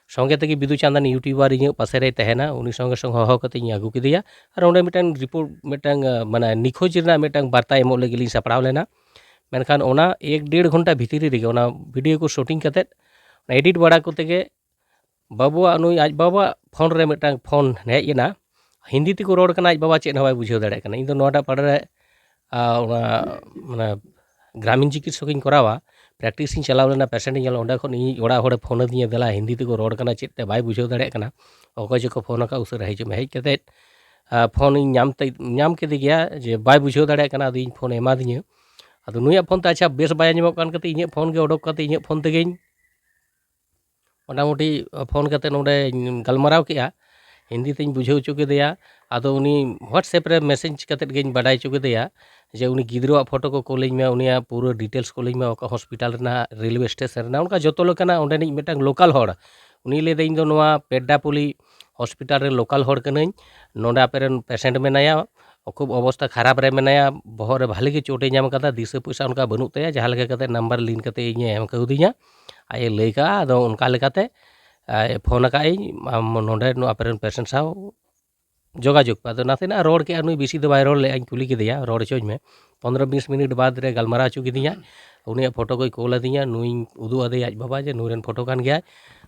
ᱥᱚᱸᱜᱮ ᱛᱮᱜᱮ ᱵᱤᱫᱩ ᱪᱟᱸᱫᱟᱱ YouTuber ᱤᱧᱟᱹᱜ ᱯᱟᱥᱮ ᱨᱮᱭ ᱛᱟᱦᱮᱱᱟ, ᱩᱱᱤ ᱥᱚᱸᱜᱮ ᱥᱚᱸᱜᱮ ᱦᱚᱦᱚ ᱠᱟᱛᱮ ᱤᱧ ᱟᱹᱜᱩ ᱠᱮᱫᱮᱭᱟ᱾ ᱟᱨ ᱚᱸᱰᱮ ᱢᱤᱫᱴᱟᱝ report, ᱢᱤᱫᱴᱟᱝ, ᱟᱸ, ᱢᱟᱱᱮ ᱱᱤᱠᱷᱳᱡᱽ ᱨᱮᱱᱟᱜ ᱢᱤᱫᱴᱟᱝ ᱵᱟᱨᱛᱟ ᱮᱢᱚᱜ ᱞᱟᱹᱜᱤᱫ ᱞᱤᱧ ᱥᱟᱯᱲᱟᱣ ᱞᱮᱱᱟ᱾ ᱢᱮᱱᱠᱷᱟᱱ ᱚᱱᱟ ᱮᱠ ᱰᱮᱲ ᱜᱷᱚᱱᱴᱟ ᱵᱷᱤᱛᱨᱤ ᱨᱮᱜᱮ ᱚᱱᱟ video ᱠᱚ shooting ᱠᱟᱛᱮ, edit ᱵᱟᱲᱟ ᱠᱚᱛᱮ ᱜᱮ ᱵᱟᱹᱵᱩᱣᱟᱜ, ᱱᱩᱭ ᱟᱡ ᱵᱟᱵᱟᱣᱟᱜ ᱯᱷᱳᱱ ᱨᱮ ᱢᱤᱫᱴᱟᱝ ᱯᱷᱳᱱ ᱦᱮᱡ ᱮᱱᱟ᱾ ᱦᱤᱱᱫᱤ ᱛᱮᱠᱚ ᱨᱚᱲ ᱠᱟᱱᱟ, ᱟᱡ ᱵᱟᱵᱟ ᱪᱮᱫ ᱦᱚᱸ ᱵᱟᱭ ᱵᱩᱡᱷᱟᱹᱣ ᱫᱟᱲᱮᱭᱟᱜ ᱠᱟᱱᱟ᱾ ᱤᱧ ᱫᱚ ᱱᱚᱣᱟᱴᱟᱜ ᱯᱟᱲᱟ ᱨᱮ, ᱟ, ᱚᱱᱟ, ᱢᱟᱱᱮ, ᱜᱨᱟᱢᱤᱱ ᱪᱤᱠᱤᱛᱥᱚᱠ ᱤᱧ ᱠᱚᱨᱟᱣᱟ, practice ᱤᱧ ᱪᱟᱞᱟᱣ ᱞᱮᱱᱟ, patient ᱤᱧ ᱧᱮᱞ, ᱚᱸᱰᱮ ᱠᱷᱚᱱ ᱤᱧᱤᱡ ᱚᱲᱟᱜ ᱦᱚᱲᱮ ᱯᱷᱳᱱ ᱟᱹᱫᱤᱧᱟ, "ᱫᱮᱞᱟ, ᱦᱤᱱᱫᱤ ᱛᱮᱠᱚ ᱨᱚᱲ ᱠᱟᱱᱟ, ᱪᱮᱫ ᱛᱮ ᱵᱟᱭ ᱵᱩᱡᱷᱟᱹᱣ ᱫᱟᱲᱮᱭᱟᱜ ᱠᱟᱱᱟ, ᱚᱠᱚᱭ ᱪᱚᱠᱚ ᱯᱷᱳᱱ ᱟᱠᱟᱫ, ᱩᱥᱟᱹᱨᱟ ᱦᱤᱡᱩᱜ ᱢᱮ᱾" ᱦᱮᱡ ᱠᱟᱛᱮᱫ, ᱟ, ᱯᱷᱳᱱ ᱤᱧ ᱧᱟᱢ ᱛᱮ, ᱧᱟᱢ ᱠᱮᱫᱮ ᱜᱮᱭᱟ ᱡᱮ ᱵᱟᱭ ᱵᱩᱡᱷᱟᱹᱣ ᱫᱟᱲᱮᱭᱟᱜ ᱠᱟᱱᱟ, ᱟᱫᱚ ᱤᱧ ᱯᱷᱳᱱ ᱮᱢᱟᱫᱤᱧᱟᱹ᱾ ᱟᱫᱚ ᱱᱩᱭᱟᱜ ᱯᱷᱳᱱ ᱛᱮ, ᱟᱪᱪᱷᱟ, ᱵᱮᱥ ᱵᱟᱭ ᱟᱸᱡᱚᱢᱚᱜ ᱠᱟᱱ ᱠᱷᱟᱹᱛᱤᱨ ᱤᱧᱟᱹᱜ ᱯᱷᱳᱱ ᱜᱮ ᱚᱰᱚᱠ ᱠᱟᱛᱮ ᱤᱧᱟᱹᱜ ᱯᱷᱳᱱ ᱛᱮᱜᱮᱧ ᱢᱚᱴᱟᱢᱩᱴᱤ ᱯᱷᱳᱱ ᱠᱟᱛᱮ ᱱᱚᱰᱮᱧ ᱜᱟᱞᱢᱟᱨᱟᱣ ᱠᱮᱜᱼᱟ, ᱦᱤᱱᱫᱤ ᱛᱮᱧ ᱵᱩᱡᱷᱟᱹᱣ ᱦᱚᱪᱚ ᱠᱮᱫᱮᱭᱟ᱾ ᱟᱫᱚ ᱩᱱᱤ WhatsApp ᱨᱮ message ᱠᱟᱛᱮ ᱜᱤᱧ ᱵᱟᱰᱟᱭ ᱦᱚᱪᱚ ᱠᱮᱫᱮᱭᱟ ᱡᱮ ᱩᱱᱤ ᱜᱤᱫᱽᱨᱟᱹᱣᱟᱜ ᱯᱷᱳᱴᱳ ᱠᱚ ᱠᱳᱞᱟᱹᱧ ᱢᱮ, ᱩᱱᱤᱭᱟᱜ ᱯᱩᱨᱟᱹ details ᱠᱳᱞᱟᱹᱧ ᱢᱮ, ᱚᱠᱟ ᱦᱚᱥᱯᱤᱴᱟᱞ ᱨᱮᱱᱟᱜ, ᱨᱮᱞᱣᱮ ᱥᱴᱮᱥᱚᱱ ᱨᱮᱱᱟᱜ, ᱚᱱᱠᱟ ᱡᱚᱛᱚ ᱞᱮᱠᱟᱱᱟᱜ᱾ ᱚᱸᱰᱮᱱᱤᱡ ᱢᱤᱫᱴᱟᱝ local ᱦᱚᱲ, ᱩᱱᱤ ᱞᱟᱹᱭᱫᱟ, "ᱤᱧ ᱫᱚ ᱱᱚᱣᱟ ᱯᱮᱰᱰᱟᱯᱩᱞᱤ ᱦᱚᱥᱯᱤᱴᱟᱞ ᱨᱮᱱ local ᱦᱚᱲ ᱠᱟᱹᱱᱟᱹᱧ, ᱱᱚᱰᱮ ᱟᱯᱮ ᱨᱮᱱ patient ᱢᱮᱱᱟᱭᱟ, ᱠᱷᱩᱵ ᱚᱵᱚᱥᱛᱟ ᱠᱷᱟᱨᱟᱯ ᱨᱮ ᱢᱮᱱᱟᱭᱟ, ᱵᱚᱦᱚᱜ ᱨᱮ ᱵᱷᱟᱞᱮ ᱜᱮ ᱪᱳᱴ ᱮ ᱧᱟᱢ ᱠᱟᱫᱟ, ᱫᱤᱥᱟᱹ ᱯᱚᱭᱥᱟ ᱚᱱᱠᱟ ᱵᱟᱹᱱᱩᱜ ᱛᱟᱭᱟ, ᱡᱟᱦᱟᱸ ᱞᱮᱠᱟ ᱠᱟᱛᱮ number ᱞᱤᱱ ᱠᱟᱛᱮ ᱤᱧᱮ ᱮᱢ ᱠᱟᱣᱫᱤᱧᱟ, ᱟᱡ ᱮ ᱞᱟᱹᱭ ᱠᱟᱜᱼᱟ, ᱟᱫᱚ ᱚᱱᱠᱟ ᱞᱮᱠᱟᱛᱮ, ᱟᱡ ᱯᱷᱳᱱ ᱟᱠᱟᱫ ᱤᱧ, ᱟᱢ ᱱᱚᱰᱮ ᱱᱚᱣᱟ ᱟᱯᱮ ᱨᱮᱱ patient ᱥᱟᱶ ᱡᱳᱜᱟᱡᱳᱜᱽ ᱯᱮ᱾ ᱟᱫᱚ ᱱᱟᱥᱮᱱᱟᱜ ᱨᱚᱲ ᱠᱮᱜᱼᱟ ᱱᱩᱭ, ᱵᱮᱥᱤ ᱫᱚ ᱵᱟᱭ ᱨᱚᱲ ᱞᱮᱜᱼᱟ, ᱤᱧ ᱠᱩᱞᱤ ᱠᱮᱫᱮᱭᱟ, "ᱨᱚᱲ ᱦᱚᱪᱚᱧ ᱢᱮ᱾" ᱯᱚᱱᱨᱚ ᱵᱤᱥ ᱢᱤᱱᱤᱴ ᱵᱟᱫᱽ ᱨᱮ ᱜᱟᱞᱢᱟᱨᱟᱣ ᱦᱚᱪᱚ ᱠᱤᱫᱤᱧᱟ᱾ ᱩᱱᱤᱭᱟᱜ ᱯᱷᱳᱴᱳ ᱠᱚᱭ ᱠᱳᱞ ᱟᱹᱫᱤᱧᱟ, ᱱᱩᱭᱤᱧ ᱩᱫᱩᱜ ᱟᱫᱮᱭᱟ ᱟᱡ ᱵᱟᱵᱟ ᱡᱮ ᱱᱩᱭ ᱨᱮᱱ ᱯᱷᱳᱴᱳ ᱠᱟᱱ ᱜᱮᱭᱟᱭ᱾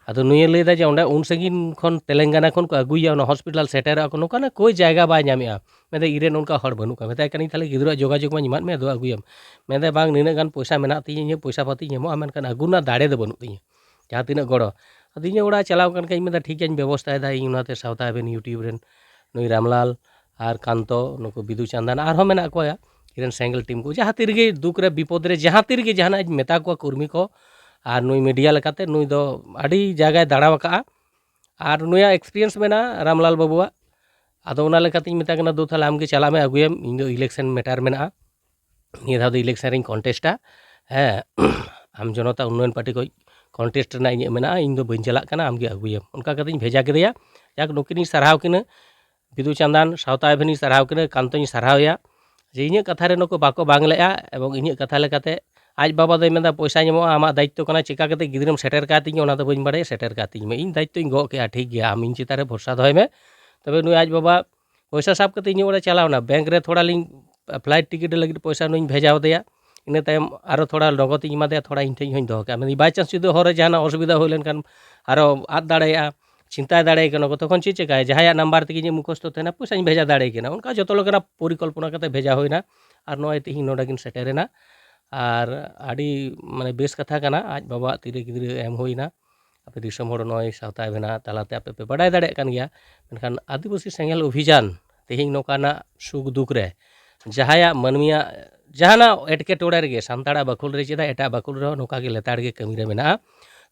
ᱟᱫᱚ ᱱᱩᱭᱮ ᱞᱟᱹᱭᱫᱟ ᱡᱮ ᱚᱸᱰᱮ ᱩᱱ ᱥᱟᱺᱜᱤᱧ ᱠᱷᱚᱱ, ᱛᱮᱞᱮᱝᱜᱟᱱᱟ ᱠᱷᱚᱱ ᱠᱚ ᱟᱹᱜᱩᱭᱟ, ᱚᱱᱟ ᱦᱚᱥᱯᱤᱴᱟᱞ ᱥᱮᱴᱮᱨᱚᱜᱼᱟ ᱠᱚ, ᱱᱚᱝᱠᱟᱱᱟᱜ ᱠᱳᱭ ᱡᱟᱭᱜᱟ ᱵᱟᱭ ᱧᱟᱢᱮᱜᱼᱟ᱾ ᱢᱮᱱᱫᱟ, "ᱤᱧ ᱨᱮᱱ ᱚᱱᱠᱟ ᱦᱚᱲ ᱵᱟᱹᱱᱩᱜ ᱠᱚᱣᱟ᱾" ᱢᱮᱛᱟᱭ ᱠᱟᱹᱱᱟᱹᱧ, "ᱛᱟᱦᱞᱮ ᱜᱤᱫᱽᱨᱟᱹᱣᱟᱜ ᱡᱳᱜᱟᱡᱳᱜᱽ ᱢᱟᱧ ᱮᱢᱟᱫ ᱢᱮ, ᱟᱫᱚ ᱟᱹᱜᱩᱭᱟᱢ?" ᱢᱮᱱᱫᱟᱭ, "ᱵᱟᱝ, ᱱᱤᱱᱟᱹᱜ ᱜᱟᱱ ᱯᱚᱭᱥᱟ ᱢᱮᱱᱟᱜ ᱛᱤᱧᱟᱹ, ᱤᱧᱟᱹᱜ ᱯᱚᱭᱥᱟ ᱯᱟᱹᱛᱤᱧ ᱮᱢᱚᱜᱼᱟ, ᱢᱮᱱᱠᱷᱟᱱ ᱟᱹᱜᱩ ᱨᱮᱱᱟᱜ ᱫᱟᱲᱮ ᱫᱚ ᱵᱟᱹᱱᱩᱜ ᱛᱤᱧᱟᱹ, ᱡᱟᱦᱟᱸ ᱛᱤᱱᱟᱹᱜ ᱜᱚᱲᱚ᱾" ᱟᱫᱚ ᱤᱧᱟᱹᱜ ᱚᱲᱟᱜ ᱪᱟᱞᱟᱣ ᱠᱟᱱ ᱠᱷᱟᱡ ᱤᱧ ᱢᱮᱱᱫᱟ, "ᱴᱷᱤᱠ ᱜᱮᱭᱟᱧ ᱵᱮᱵᱚᱥᱛᱷᱟᱭᱮᱫᱟ, ᱤᱧ ᱚᱱᱟᱛᱮ ᱥᱟᱶᱛᱟ ᱟᱵᱮᱱ YouTube ᱨᱮᱱ ᱱᱩᱭ ᱨᱟᱢᱞᱟᱞ ᱟᱨ ᱠᱟᱱᱛᱚ, ᱱᱩᱠᱩ ᱵᱤᱫᱩ ᱪᱟᱸᱫᱟᱱ, ᱟᱨᱦᱚᱸ ᱢᱮᱱᱟᱜ ᱠᱚᱣᱟ ᱤᱧ ᱨᱮᱱ ᱥᱮᱸᱜᱮᱞ ᱴᱤᱢ ᱠᱚ, ᱡᱟᱦᱟᱸ ᱛᱤ ᱨᱮᱜᱮ ᱫᱩᱠ ᱨᱮ ᱵᱤᱯᱚᱫ ᱨᱮ ᱡᱟᱦᱟᱸ ᱛᱤ ᱨᱮᱜᱮ ᱡᱟᱦᱟᱱᱟᱜ ᱤᱧ ᱢᱮᱛᱟ ᱠᱚᱣᱟ ᱠᱚᱨᱢᱤ ᱠᱚ, ᱟᱨ ᱱᱩᱭ ᱢᱤᱰᱤᱭᱟ ᱞᱮᱠᱟᱛᱮ ᱱᱩᱭ ᱫᱚ ᱟᱹᱰᱤ ᱡᱟᱭᱜᱟᱭ ᱫᱟᱬᱟ ᱟᱠᱟᱫᱼᱟ, ᱟᱨ ᱱᱩᱭᱟᱜ ᱮᱠᱥᱯᱤᱨᱤᱭᱮᱱᱥ ᱢᱮᱱᱟᱜᱼᱟ ᱨᱟᱢᱞᱟᱞ ᱵᱟᱹᱵᱩᱣᱟᱜ᱾ ᱟᱫᱚ ᱚᱱᱟ ᱞᱮᱠᱟᱛᱤᱧ ᱢᱮᱛᱟᱭ ᱠᱟᱱᱟ, "ᱫᱩ, ᱛᱟᱦᱞᱮ ᱟᱢᱜᱮ ᱪᱟᱞᱟᱜ ᱢᱮ, ᱟᱹᱜᱩᱭᱮᱢ, ᱤᱧ ᱫᱚ ᱤᱞᱮᱠᱥᱚᱱ ᱢᱮᱴᱟᱨ ᱢᱮᱱᱟᱜᱼᱟ, ᱱᱤᱭᱟᱹ ᱫᱷᱟᱣ ᱫᱚ ᱤᱞᱮᱠᱥᱚᱱ ᱨᱤᱧ ᱠᱚᱱᱴᱮᱥᱴᱟ, ᱦᱮᱸ, ᱟᱢ ᱡᱚᱱᱚᱛᱟ ᱩᱱᱱᱚᱭᱚᱱ ᱯᱟᱨᱴᱤ ᱠᱷᱚᱱ ᱠᱚᱱᱴᱮᱥᱴ ᱨᱮᱱᱟᱜ ᱤᱧᱟᱹᱜ ᱢᱮᱱᱟᱜᱼᱟ, ᱤᱧ ᱫᱚ ᱵᱟᱹᱧ ᱪᱟᱞᱟᱜ ᱠᱟᱱᱟ, ᱟᱢᱜᱮ ᱟᱹᱜᱩᱭᱮᱢ᱾" ᱚᱱᱠᱟ ᱠᱟᱛᱮᱧ ᱵᱷᱮᱡᱟ ᱠᱮᱫᱮᱭᱟ᱾ ᱡᱟᱠ, ᱱᱩᱠᱤᱱᱤᱧ ᱥᱟᱨᱦᱟᱣ ᱠᱤᱱᱟᱹ, ᱵᱤᱫᱩ ᱪᱟᱸᱫᱟᱱ, ᱥᱟᱶᱛᱟ ᱟᱵᱷᱤᱱᱤᱧ ᱥᱟᱨᱦᱟᱣ ᱠᱤᱱᱟᱹ, ᱠᱟᱱᱛᱚᱧ ᱥᱟᱨᱦᱟᱣᱮᱭᱟ ᱡᱮ ᱤᱧᱟᱹᱜ ᱠᱟᱛᱷᱟ ᱨᱮ ᱱᱩᱠᱩ ᱵᱟᱠᱚ ᱵᱟᱝ ᱞᱮᱜᱼᱟ᱾ ᱮᱵᱚᱝ ᱤᱧᱟᱹᱜ ᱠᱟᱛᱷᱟ ᱞᱮᱠᱟᱛᱮ ᱟᱡ ᱵᱟᱵᱟ ᱫᱚᱭ ᱢᱮᱱᱫᱟ, "ᱯᱚᱭᱥᱟᱧ ᱮᱢᱚᱜᱼᱟ, ᱟᱢᱟᱜ ᱫᱟᱭᱤᱛᱛᱚ ᱠᱟᱱᱟ, ᱪᱮᱠᱟ ᱠᱟᱛᱮ ᱜᱤᱫᱽᱨᱟᱹᱢ ᱥᱮᱴᱮᱨ ᱠᱟᱭ ᱛᱤᱧᱟ ᱚᱱᱟ ᱫᱚ ᱵᱟᱹᱧ ᱵᱟᱲᱟᱭᱟ, ᱥᱮᱴᱮᱨ ᱠᱟᱭ ᱛᱤᱧ ᱢᱮ, ᱤᱧ ᱫᱟᱭᱤᱛᱛᱚᱧ ᱜᱚᱜ ᱠᱮᱜᱼᱟ, ᱴᱷᱤᱠ ᱜᱮᱭᱟ, ᱟᱢ ᱤᱧ ᱪᱮᱛᱟᱱ ᱨᱮ ᱵᱷᱚᱨᱥᱟ ᱫᱚᱦᱚᱭ ᱢᱮ᱾" ᱛᱚᱵᱮ ᱱᱩᱭ ᱟᱡ ᱵᱟᱵᱟ ᱯᱚᱭᱥᱟ ᱥᱟᱵ ᱠᱟᱛᱮ ᱤᱧᱟᱹᱜ ᱚᱲᱟᱜ ᱪᱟᱞᱟᱣ ᱮᱱᱟ, ᱵᱮᱝᱠ ᱨᱮ ᱛᱷᱚᱲᱟ ᱞᱤᱧ ᱯᱷᱞᱟᱭᱤᱴ ᱴᱤᱠᱤᱴ ᱞᱟᱹᱜᱤᱫ ᱯᱚᱭᱥᱟ ᱱᱩᱭᱤᱧ ᱵᱷᱮᱡᱟ ᱟᱫᱮᱭᱟ, ᱤᱱᱟᱹ ᱛᱟᱭᱚᱢ ᱟᱨᱚ ᱛᱷᱚᱲᱟ ᱱᱚᱜᱚᱫ ᱤᱧ ᱮᱢᱟᱫᱮᱭᱟ, ᱛᱷᱚᱲᱟ ᱤᱧ ᱴᱷᱮᱱ ᱦᱚᱸᱧ ᱫᱚᱦᱚ ᱠᱮᱜᱼᱟ᱾ ᱢᱮᱱᱫᱟᱹᱧ, by chance ᱡᱩᱫᱤ ᱦᱚᱨ ᱨᱮ ᱡᱟᱦᱟᱱᱟᱜ ᱚᱥᱩᱵᱤᱫᱷᱟ ᱦᱩᱭ ᱞᱮᱱᱠᱷᱟᱱ ᱟᱨᱚ ᱟᱫ ᱫᱟᱲᱮᱭᱟᱜᱼᱟ, ᱪᱤᱱᱛᱟᱹ ᱫᱟᱲᱮᱭᱟᱜ ᱠᱟᱱᱟ ᱠᱚ, ᱛᱚᱠᱷᱚᱱ ᱪᱮᱫ ᱪᱮᱠᱟᱭᱟ? ᱡᱟᱦᱟᱸᱭᱟᱜ ᱱᱟᱢᱵᱟᱨ ᱛᱮᱜᱮ ᱤᱧᱟᱹᱜ ᱢᱩᱠᱷᱚᱥᱛᱚ ᱛᱟᱦᱮᱱᱟ, ᱯᱚᱭᱥᱟᱧ ᱵᱷᱮᱡᱟ ᱫᱟᱲᱮᱭᱟᱭ ᱠᱟᱱᱟ᱾ ᱚᱱᱠᱟ ᱡᱚᱛᱚ ᱞᱮᱠᱟᱱᱟᱜ ᱯᱚᱨᱤᱠᱚᱞᱯᱚᱱᱟ ᱠᱟᱛᱮ ᱵᱷᱮᱡᱟ ᱦᱩᱭᱱᱟ᱾ ᱟᱨ ᱱᱚᱜᱼᱚᱭ ᱛᱮᱦᱮᱧ ᱱᱚᱰᱮ ᱠᱤᱱ ᱥᱮᱴᱮᱨᱮᱱᱟ᱾ ᱟᱨ ᱟᱹᱰᱤ ᱢᱟᱱᱮ ᱵᱮᱥ ᱠᱟᱛᱷᱟ ᱠᱟᱱᱟ, ᱟᱡ ᱵᱟᱵᱟᱣᱟᱜ ᱛᱤᱨᱮ ᱜᱤᱫᱽᱨᱟᱹ ᱮᱢ ᱦᱩᱭᱱᱟ᱾ ᱟᱯᱮ ᱫᱤᱥᱚᱢ ᱦᱚᱲ ᱱᱚᱜᱼᱚᱭ ᱥᱟᱶᱛᱟ ᱟᱵᱷᱤᱱ ᱛᱟᱞᱟᱛᱮ ᱟᱯᱮ ᱯᱮ ᱵᱟᱰᱟᱭ ᱫᱟᱲᱮᱭᱟᱜ ᱠᱟᱱ ᱜᱮᱭᱟ᱾ ᱢᱮᱱᱠᱷᱟᱱ ᱟᱹᱫᱤᱵᱟᱹᱥᱤ ᱥᱮᱸᱜᱮᱞ ᱚᱵᱷᱤᱡᱟᱱ ᱛᱮᱦᱮᱧ ᱱᱚᱝᱠᱟᱱᱟᱜ ᱥᱩᱠ ᱫᱩᱠ ᱨᱮ ᱡᱟᱦᱟᱸᱭᱟᱜ ᱢᱟᱹᱱᱢᱤᱭᱟᱜ ᱡᱟᱦᱟᱱᱟᱜ ᱮᱴᱠᱮᱴᱚᱬᱮ ᱨᱮᱜᱮ, ᱥᱟᱱᱛᱟᱲᱟᱜ ᱵᱟᱠᱷᱳᱞ ᱨᱮ ᱪᱮᱫᱟᱜ, ᱮᱴᱟᱜ ᱵᱟᱠᱷᱳᱞ ᱨᱮᱦᱚᱸ ᱱᱚᱝᱠᱟ ᱜᱮ ᱞᱮᱛᱟᱲ ᱜᱮ ᱠᱟᱹᱢᱤ ᱨᱮ ᱢᱮᱱᱟᱜᱼᱟ᱾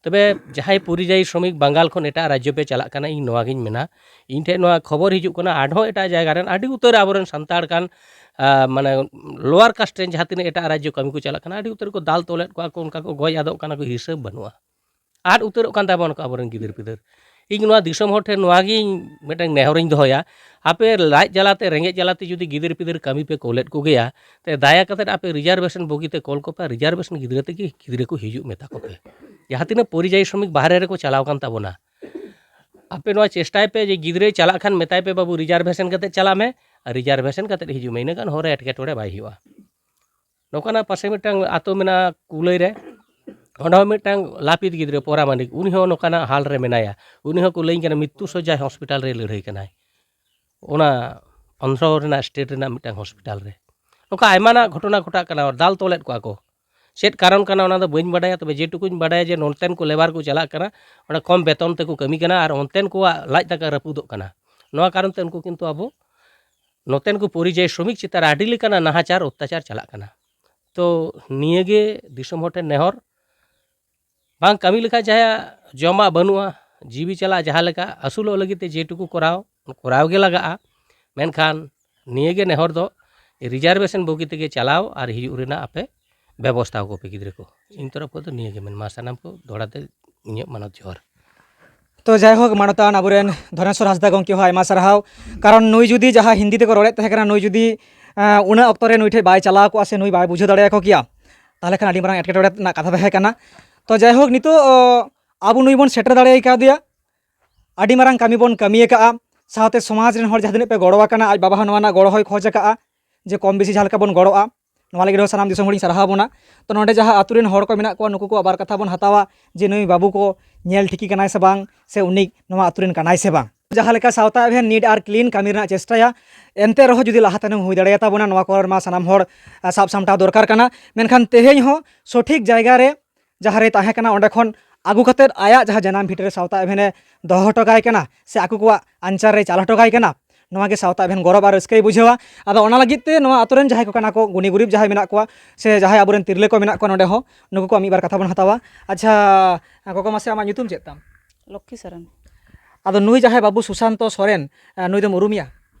ᱛᱚᱵᱮ ᱡᱟᱦᱟᱸᱭ ᱯᱚᱨᱤᱡᱟᱭᱤ ᱥᱨᱚᱢᱤᱠ ᱵᱟᱝᱜᱟᱞ ᱠᱷᱚᱱ ᱮᱴᱟᱜ ᱨᱟᱡᱽᱡᱚ ᱯᱮ ᱪᱟᱞᱟᱜ ᱠᱟᱱᱟ, ᱤᱧ ᱱᱚᱣᱟ ᱜᱤᱧ ᱢᱮᱱᱟ, ᱤᱧ ᱴᱷᱮᱱ ᱱᱚᱣᱟ ᱠᱷᱚᱵᱚᱨ ᱦᱤᱡᱩᱜ ᱠᱟᱱᱟ, ᱟᱨᱦᱚᱸ ᱮᱴᱟᱜ ᱡᱟᱭᱜᱟ ᱨᱮᱱ ᱟᱹᱰᱤ ᱩᱛᱟᱹᱨ ᱟᱵᱚᱨᱮᱱ ᱥᱟᱱᱛᱟᱲ ᱠᱟᱱ, ᱟᱸ, ᱢᱟᱱᱮ ᱞᱳᱣᱟᱨ ᱠᱟᱥᱴ ᱨᱮᱱ ᱡᱟᱦᱟᱸ ᱛᱤᱱᱟᱹᱜ ᱮᱴᱟᱜ ᱨᱟᱡᱽᱡᱚ ᱠᱟᱹᱢᱤ ᱠᱚ ᱪᱟᱞᱟᱜ ᱠᱟᱱᱟ, ᱟᱹᱰᱤ ᱩᱛᱟᱹᱨ ᱠᱚ ᱫᱟᱞ ᱛᱚᱞᱮᱫ ᱠᱚᱣᱟ ᱠᱚ, ᱚᱱᱠᱟ ᱠᱚ ᱜᱚᱡ ᱟᱫᱚᱜ ᱠᱟᱱᱟ ᱠᱚ, ᱦᱤᱥᱟᱹᱵ ᱵᱟᱹᱱᱩᱜᱼᱟ᱾ ᱟᱫ ᱩᱛᱟᱹᱨᱚᱜ ᱠᱟᱱ ᱛᱟᱵᱚᱱᱟ ᱠᱚ ᱟᱵᱚᱨᱮᱱ ᱜᱤᱫᱟᱹᱨ ᱯᱤᱫᱟᱹᱨ᱾ ᱤᱧ ᱱᱚᱣᱟ ᱫᱤᱥᱚᱢ ᱦᱚᱲ ᱴᱷᱮᱱ ᱱᱚᱣᱟ ᱜᱤᱧ ᱢᱤᱫᱴᱟᱝ ᱱᱮᱦᱚᱨᱤᱧ ᱫᱚᱦᱚᱭᱟ, ᱟᱯᱮ ᱞᱟᱡ ᱡᱟᱞᱟᱛᱮ, ᱨᱮᱸᱜᱮᱡ ᱡᱟᱞᱟᱛᱮ ᱡᱩᱫᱤ ᱜᱤᱫᱟᱹᱨ ᱯᱤᱫᱟᱹᱨ ᱠᱟᱹᱢᱤ ᱯᱮ ᱠᱳᱞᱮᱫ ᱠᱚᱜᱮᱭᱟ, ᱛᱮ ᱫᱟᱭᱟ ᱠᱟᱛᱮᱫ ᱟᱯᱮ ᱨᱤᱡᱟᱨᱵᱷᱮᱥᱚᱱ ᱵᱚᱜᱤᱛᱮ ᱠᱳᱞ ᱠᱚᱯᱮ, ᱨᱤᱡᱟᱨᱵᱷᱮᱥᱚᱱ ᱜᱤᱫᱽᱨᱟᱹ ᱛᱮᱜᱮ ᱜᱤᱫᱽᱨᱟᱹ ᱠᱚ ᱦᱤᱡᱩᱜ ᱢᱮᱛᱟ ᱠᱚᱯᱮ᱾ ᱡᱟᱦᱟᱸ ᱛᱤᱱᱟᱹᱜ ᱯᱚᱨᱤᱡᱟᱭᱤ ᱥᱨᱚᱢᱤᱠ ᱵᱟᱦᱨᱮ ᱨᱮᱠᱚ ᱪᱟᱞᱟᱣ ᱠᱟᱱ ᱛᱟᱵᱚᱱᱟ, ᱟᱯᱮ ᱱᱚᱣᱟ ᱪᱮᱥᱴᱟᱭ ᱯᱮ ᱡᱮ ᱜᱤᱫᱽᱨᱟᱹᱭ ᱪᱟᱞᱟᱜ ᱠᱷᱟᱱ ᱢᱮᱛᱟᱭ ᱯᱮ, "ᱵᱟᱹᱵᱩ, ᱨᱤᱡᱟᱨᱵᱷᱮᱥᱚᱱ ᱠᱟᱛᱮ ᱪᱟᱞᱟᱜ ᱢᱮ ᱟᱨ ᱨᱤᱡᱟᱨᱵᱷᱮᱥᱚᱱ ᱠᱟᱛᱮ ᱦᱤᱡᱩᱜ ᱢᱮ, ᱤᱱᱟᱹ ᱠᱷᱟᱱ ᱦᱚᱨ ᱨᱮ ᱮᱴᱠᱮᱴᱚᱬᱮ ᱵᱟᱭ ᱦᱩᱭᱩᱜᱼᱟ᱾" ᱱᱚᱝᱠᱟᱱᱟᱜ ᱯᱟᱥᱮ ᱢᱤᱫᱴᱟᱝ ᱟᱛᱳ ᱢᱮᱱᱟᱜᱼᱟ ᱠᱩᱞᱟᱹᱭ ᱨᱮ, ᱚᱸᱰᱮ ᱦᱚᱸ ᱢᱤᱫᱴᱟᱝ ᱞᱟᱯᱤᱛ ᱜᱤᱫᱽᱨᱟᱹ ᱯᱚᱨᱟᱢᱟᱱᱤᱠ, ᱩᱱᱤ ᱦᱚᱸ ᱱᱚᱝᱠᱟᱱᱟᱜ ᱦᱟᱞ ᱨᱮ ᱢᱮᱱᱟᱭᱟ᱾ ᱩᱱᱤ ᱦᱚᱸᱠᱚ ᱞᱟᱹᱭᱟᱹᱧ ᱠᱟᱱᱟ ᱢᱨᱤᱛᱭᱩ ᱥᱚᱡᱡᱟᱭ ᱦᱚᱥᱯᱤᱴᱟᱞ ᱨᱮ ᱞᱟᱹᱲᱦᱟᱹᱭ ᱠᱟᱱᱟᱭ, ᱚᱱᱟ ᱚᱱᱫᱷᱨᱚ ᱨᱮᱱᱟᱜ ᱥᱴᱮᱴ ᱨᱮᱱᱟᱜ ᱢᱤᱫᱴᱟᱝ ᱦᱚᱥᱯᱤᱴᱟᱞ ᱨᱮ᱾ ᱱᱚᱝᱠᱟ ᱟᱭᱢᱟᱱᱟᱜ ᱜᱷᱚᱴᱚᱱᱟ ᱜᱷᱚᱴᱟᱜ ᱠᱟᱱᱟ, ᱫᱟᱞ ᱛᱚᱞᱮᱫ ᱠᱚᱣᱟ ᱠᱚ᱾ ᱪᱮᱫ ᱠᱟᱨᱚᱱ ᱠᱟᱱᱟ ᱚᱱᱟ ᱫᱚ ᱵᱟᱹᱧ ᱵᱟᱰᱟᱭᱟ, ᱛᱚᱵᱮ ᱡᱮᱴᱩᱠᱩᱧ ᱵᱟᱰᱟᱭᱟ ᱡᱮ ᱱᱚᱱᱛᱮᱱ ᱠᱚ ᱞᱮᱵᱟᱨ ᱠᱚ ᱪᱟᱞᱟᱜ ᱠᱟᱱᱟ, ᱚᱸᱰᱮ ᱠᱚᱢ ᱵᱮᱛᱚᱱ ᱛᱮᱠᱚ ᱠᱟᱹᱢᱤ ᱠᱟᱱᱟ ᱟᱨ ᱚᱱᱛᱮᱱ ᱠᱚᱣᱟᱜ ᱞᱟᱡ ᱫᱟᱠᱟ ᱨᱟᱹᱯᱩᱫᱚᱜ ᱠᱟᱱᱟ᱾ ᱱᱚᱣᱟ ᱠᱟᱨᱚᱱ ᱛᱮ ᱩᱱᱠᱩ ᱠᱤᱱᱛᱩ ᱟᱵᱚ ᱱᱚᱛᱮᱱ ᱠᱚ ᱯᱚᱨᱤᱡᱟᱭ ᱥᱨᱚᱢᱤᱠ ᱪᱮᱛᱟᱱ ᱨᱮ ᱟᱹᱰᱤ ᱞᱮᱠᱟᱱᱟᱜ ᱱᱟᱦᱟᱪᱟᱨ ᱚᱛᱛᱟᱪᱟᱨ ᱪᱟᱞᱟᱜ ᱠᱟᱱᱟ᱾ ᱛᱚ ᱱᱤᱭᱟᱹᱜᱮ ᱫᱤᱥᱚᱢ ᱦᱚᱲ ᱴᱷᱮᱱ ᱱᱮᱦᱚᱨ, ᱵᱟᱝ ᱠᱟᱹᱢᱤ ᱞᱮᱠᱷᱟᱱ ᱡᱟᱦᱟᱸᱭᱟᱜ ᱡᱚᱢᱟᱜ ᱵᱟᱹᱱᱩᱜᱼᱟ, ᱡᱤᱣᱤ ᱪᱟᱞᱟᱜ ᱡᱟᱦᱟᱸ ᱞᱮᱠᱟ, ᱟᱹᱥᱩᱞᱚᱜ ᱞᱟᱹᱜᱤᱫ ᱛᱮ ᱡᱮᱴᱩᱠᱩ ᱠᱚᱨᱟᱣ, ᱠᱚᱨᱟᱣ ᱜᱮ ᱞᱟᱜᱟᱜᱼᱟ᱾ ᱢᱮᱱᱠᱷᱟᱱ ᱱᱤᱭᱟᱹᱜᱮ ᱱᱮᱦᱚᱨ ᱫᱚ, ᱨᱤᱡᱟᱨᱵᱷᱮᱥᱚᱱ ᱵᱳᱜᱤ ᱛᱮᱜᱮ ᱪᱟᱞᱟᱣ ᱟᱨ ᱦᱤᱡᱩᱜ ᱨᱮᱱᱟᱜ ᱟᱯᱮ ᱵᱮᱵᱚᱥᱛᱷᱟ ᱟᱠᱚ ᱯᱮ ᱜᱤᱫᱽᱨᱟᱹ ᱠᱚ᱾ ᱤᱧ ᱛᱚᱨᱚᱯ ᱠᱷᱚᱱ ᱫᱚ ᱱᱤᱭᱟᱹᱜᱮ ᱢᱮᱱ ᱢᱟ, ᱥᱟᱱᱟᱢ ᱠᱚ ᱫᱚᱦᱲᱟ ᱛᱮ ᱤᱧᱟᱹᱜ ᱢᱟᱱᱚᱛ ᱡᱚᱦᱟᱨ᱾ ᱛᱚ ᱡᱟᱭᱦᱳᱠ, ᱢᱟᱱᱚᱛᱟᱱ ᱟᱵᱚᱨᱮᱱ ᱫᱷᱚᱨᱮᱥᱣᱚᱨ ᱦᱟᱸᱥᱫᱟ ᱜᱚᱢᱠᱮ ᱦᱚᱸ ᱟᱭᱢᱟ ᱥᱟᱨᱦᱟᱣ᱾ ᱠᱟᱨᱚᱱ ᱱᱩᱭ ᱡᱩᱫᱤ ᱡᱟᱦᱟᱸ ᱦᱤᱱᱫᱤ ᱛᱮᱠᱚ ᱨᱚᱲᱮᱫ ᱛᱟᱦᱮᱸ ᱠᱟᱱᱟ, ᱱᱩᱭ ᱡᱩᱫᱤ, ᱟᱸ, ᱩᱱᱟᱹᱜ ᱚᱠᱛᱚ ᱨᱮ ᱱᱩᱭ ᱴᱷᱮᱱ ᱵᱟᱭ ᱪᱟᱞᱟᱣ ᱠᱚᱜᱼᱟ ᱥᱮ ᱱᱩᱭ ᱵᱟᱭ ᱵᱩᱡᱷᱟᱹᱣ ᱫᱟᱲᱮᱭᱟᱠᱚ ᱠᱮᱭᱟ, ᱛᱟᱦᱚᱞᱮ ᱠᱷᱟᱱ ᱟᱹᱰᱤ ᱢᱟᱨᱟᱝ ᱮᱴᱠᱮᱴᱚᱬᱮ ᱨᱮᱱᱟᱜ ᱠᱟᱛᱷᱟ ᱛᱟᱦᱮᱸ ᱠᱟᱱᱟ᱾ ᱛᱚ ᱡᱟᱭᱦᱳᱠ, ᱱᱤᱛᱚᱜ, ᱚ, ᱟᱵᱚ ᱱᱩᱭ ᱵᱚᱱ ᱥᱮᱴᱮᱨ ᱫᱟᱲᱮ ᱠᱟᱣᱫᱮᱭᱟ᱾ ᱟᱹᱰᱤ ᱢᱟᱨᱟᱝ ᱠᱟᱹᱢᱤ ᱵᱚᱱ ᱠᱟᱹᱢᱤ ᱟᱠᱟᱫᱼᱟ᱾ ᱥᱟᱶᱛᱮ ᱥᱚᱢᱟᱡᱽ ᱨᱮᱱ ᱦᱚᱲ ᱡᱟᱦᱟᱸ ᱛᱤᱱᱟᱹᱜ ᱯᱮ ᱜᱚᱲᱚ ᱟᱠᱟᱱᱟ, ᱟᱡ ᱵᱟᱵᱟ ᱦᱚᱸ ᱱᱚᱣᱟ ᱨᱮᱱᱟᱜ ᱜᱚᱲᱚ ᱦᱚᱸᱭ ᱠᱷᱚᱡᱽ ᱟᱠᱟᱫᱼᱟ ᱡᱮ ᱠᱚᱢ ᱵᱮᱥᱤ ᱡᱟᱦᱟᱸ ᱞᱮᱠᱟ ᱵᱚᱱ ᱜᱚᱲᱚᱜᱼᱟ᱾ ᱱᱚᱣᱟ ᱞᱟᱹᱜᱤᱫ ᱦᱚᱸ ᱥᱟᱱᱟᱢ ᱫᱤᱥᱚᱢ ᱦᱚᱲᱤᱧ ᱥᱟᱨᱦᱟᱣ ᱵᱚᱱᱟ᱾ ᱛᱚ ᱱᱚᱰᱮ ᱡᱟᱦᱟᱸ ᱟᱹᱛᱩ ᱨᱮᱱ ᱦᱚᱲ ᱠᱚ ᱢᱮᱱᱟᱜ ᱠᱚᱣᱟ, ᱱᱩᱠᱩ ᱠᱚᱣᱟᱜ ᱵᱟᱨ ᱠᱟᱛᱷᱟ ᱵᱚᱱ ᱦᱟᱛᱟᱣᱟ ᱡᱮ ᱱᱩᱭ ᱵᱟᱹᱵᱩ ᱠᱚ ᱧᱮᱞ ᱴᱷᱤᱠᱮ ᱠᱟᱱᱟᱭ ᱥᱮ ᱵᱟᱝ, ᱥᱮ ᱩᱱᱤ ᱱᱚᱣᱟ ᱟᱹᱛᱩ ᱨᱮᱱ ᱠᱟᱱᱟᱭ ᱥᱮ ᱵᱟᱝ᱾ ᱡᱟᱦᱟᱸ ᱞᱮᱠᱟ ᱥᱟᱶᱛᱟ ᱮᱵᱷᱮᱱ ᱱᱤᱴ ᱟᱨ ᱠᱞᱤᱱ ᱠᱟᱹᱢᱤ ᱨᱮᱱᱟᱜ ᱪᱮᱥᱴᱟᱭᱟ, ᱮᱱᱛᱮ ᱨᱮᱦᱚᱸ ᱡᱩᱫᱤ ᱞᱟᱦᱟ ᱛᱟᱭᱱᱚᱢ ᱦᱩᱭ ᱫᱟᱲᱮᱭᱟᱛᱟ ᱵᱚᱱᱟ, ᱱᱚᱣᱟ ᱠᱚᱨᱮ ᱢᱟ ᱥᱟᱱᱟᱢ ᱦᱚᱲ, ᱟ, ᱥᱟᱵ ᱥᱟᱢᱴᱟᱣ ᱫᱚᱨᱠᱟᱨ ᱠᱟᱱᱟ᱾ ᱢᱮᱱᱠᱷᱟᱱ ᱛᱮᱦᱮᱧ ᱦᱚᱸ ᱥᱚᱴᱷᱤᱠ ᱡᱟᱭᱜᱟ ᱨᱮ ᱡᱟᱦᱟᱸ ᱨᱮᱭ ᱛᱟᱦᱮᱸ ᱠᱟᱱᱟ, ᱚᱸᱰᱮ ᱠᱷᱚᱱ ᱟᱹᱜᱩ ᱠᱟᱛᱮᱫ ᱟᱭᱟᱜ ᱡᱟᱦᱟᱸ ᱡᱟᱱᱟᱢ ᱵᱷᱤᱴᱟᱹ ᱨᱮ ᱥᱟᱶᱛᱟ ᱮᱵᱷᱮᱱᱮ ᱫᱚᱦᱚ ᱦᱚᱴᱚ ᱠᱟᱭ ᱠᱟᱱᱟ ᱥᱮ ᱟᱠᱚ ᱠᱚᱣᱟᱜ ᱟᱧᱪᱟᱨ ᱨᱮᱭ ᱪᱟᱞ ᱦᱚᱴᱚ ᱠᱟᱭ ᱠᱟᱱᱟ, ᱱᱚᱣᱟ ᱜᱮ ᱥᱟᱶᱛᱟ ᱮᱵᱷᱮᱱ ᱜᱚᱨᱚᱵᱽ ᱟᱨ ᱨᱟᱹᱥᱠᱟᱹᱭ ᱵᱩᱡᱷᱟᱹᱣᱟ᱾ ᱟᱫᱚ ᱚᱱᱟ ᱞᱟᱹᱜᱤᱫ ᱛᱮ ᱱᱚᱣᱟ ᱟᱛᱳ ᱨᱮᱱ ᱡᱟᱦᱟᱸᱭ ᱠᱚ ᱠᱟᱱᱟ ᱠᱚ, ᱜᱩᱱᱤ ᱜᱩᱨᱤᱵ ᱡᱟᱦᱟᱸᱭ ᱢᱮᱱᱟᱜ ᱠᱚᱣᱟ ᱥᱮ ᱡᱟᱦᱟᱸᱭ ᱟᱵᱚᱨᱮᱱ ᱛᱤᱨᱞᱟᱹ ᱠᱚ ᱢᱮᱱᱟᱜ ᱠᱚᱣᱟ ᱱᱚᱰᱮ ᱦᱚᱸ, ᱱᱩᱠᱩ ᱠᱚᱣᱟᱜ ᱢᱤᱫ ᱵᱟᱨ ᱠᱟᱛᱷᱟ ᱵᱚᱱ ᱦᱟᱛᱟᱣᱟ᱾ ᱟᱪᱪᱷᱟ, ᱜᱚᱜᱚ, ᱢᱟᱥᱮ ᱟᱢᱟᱜ ᱧᱩᱛᱩᱢ ᱪᱮᱫ ᱛᱟᱢ? ᱞᱚᱠᱠᱷᱤ ᱥᱚᱨᱮᱱ᱾ ᱟᱫᱚ ᱱᱩᱭ ᱡᱟᱦᱟᱸᱭ ᱵᱟᱹᱵᱩ ᱥᱩᱥᱟᱱᱛᱚ ᱥᱚᱨᱮᱱ, ᱟᱸ, ᱱᱩᱭ ᱫᱚᱢ ᱩᱨᱩᱢᱮᱭᱟ?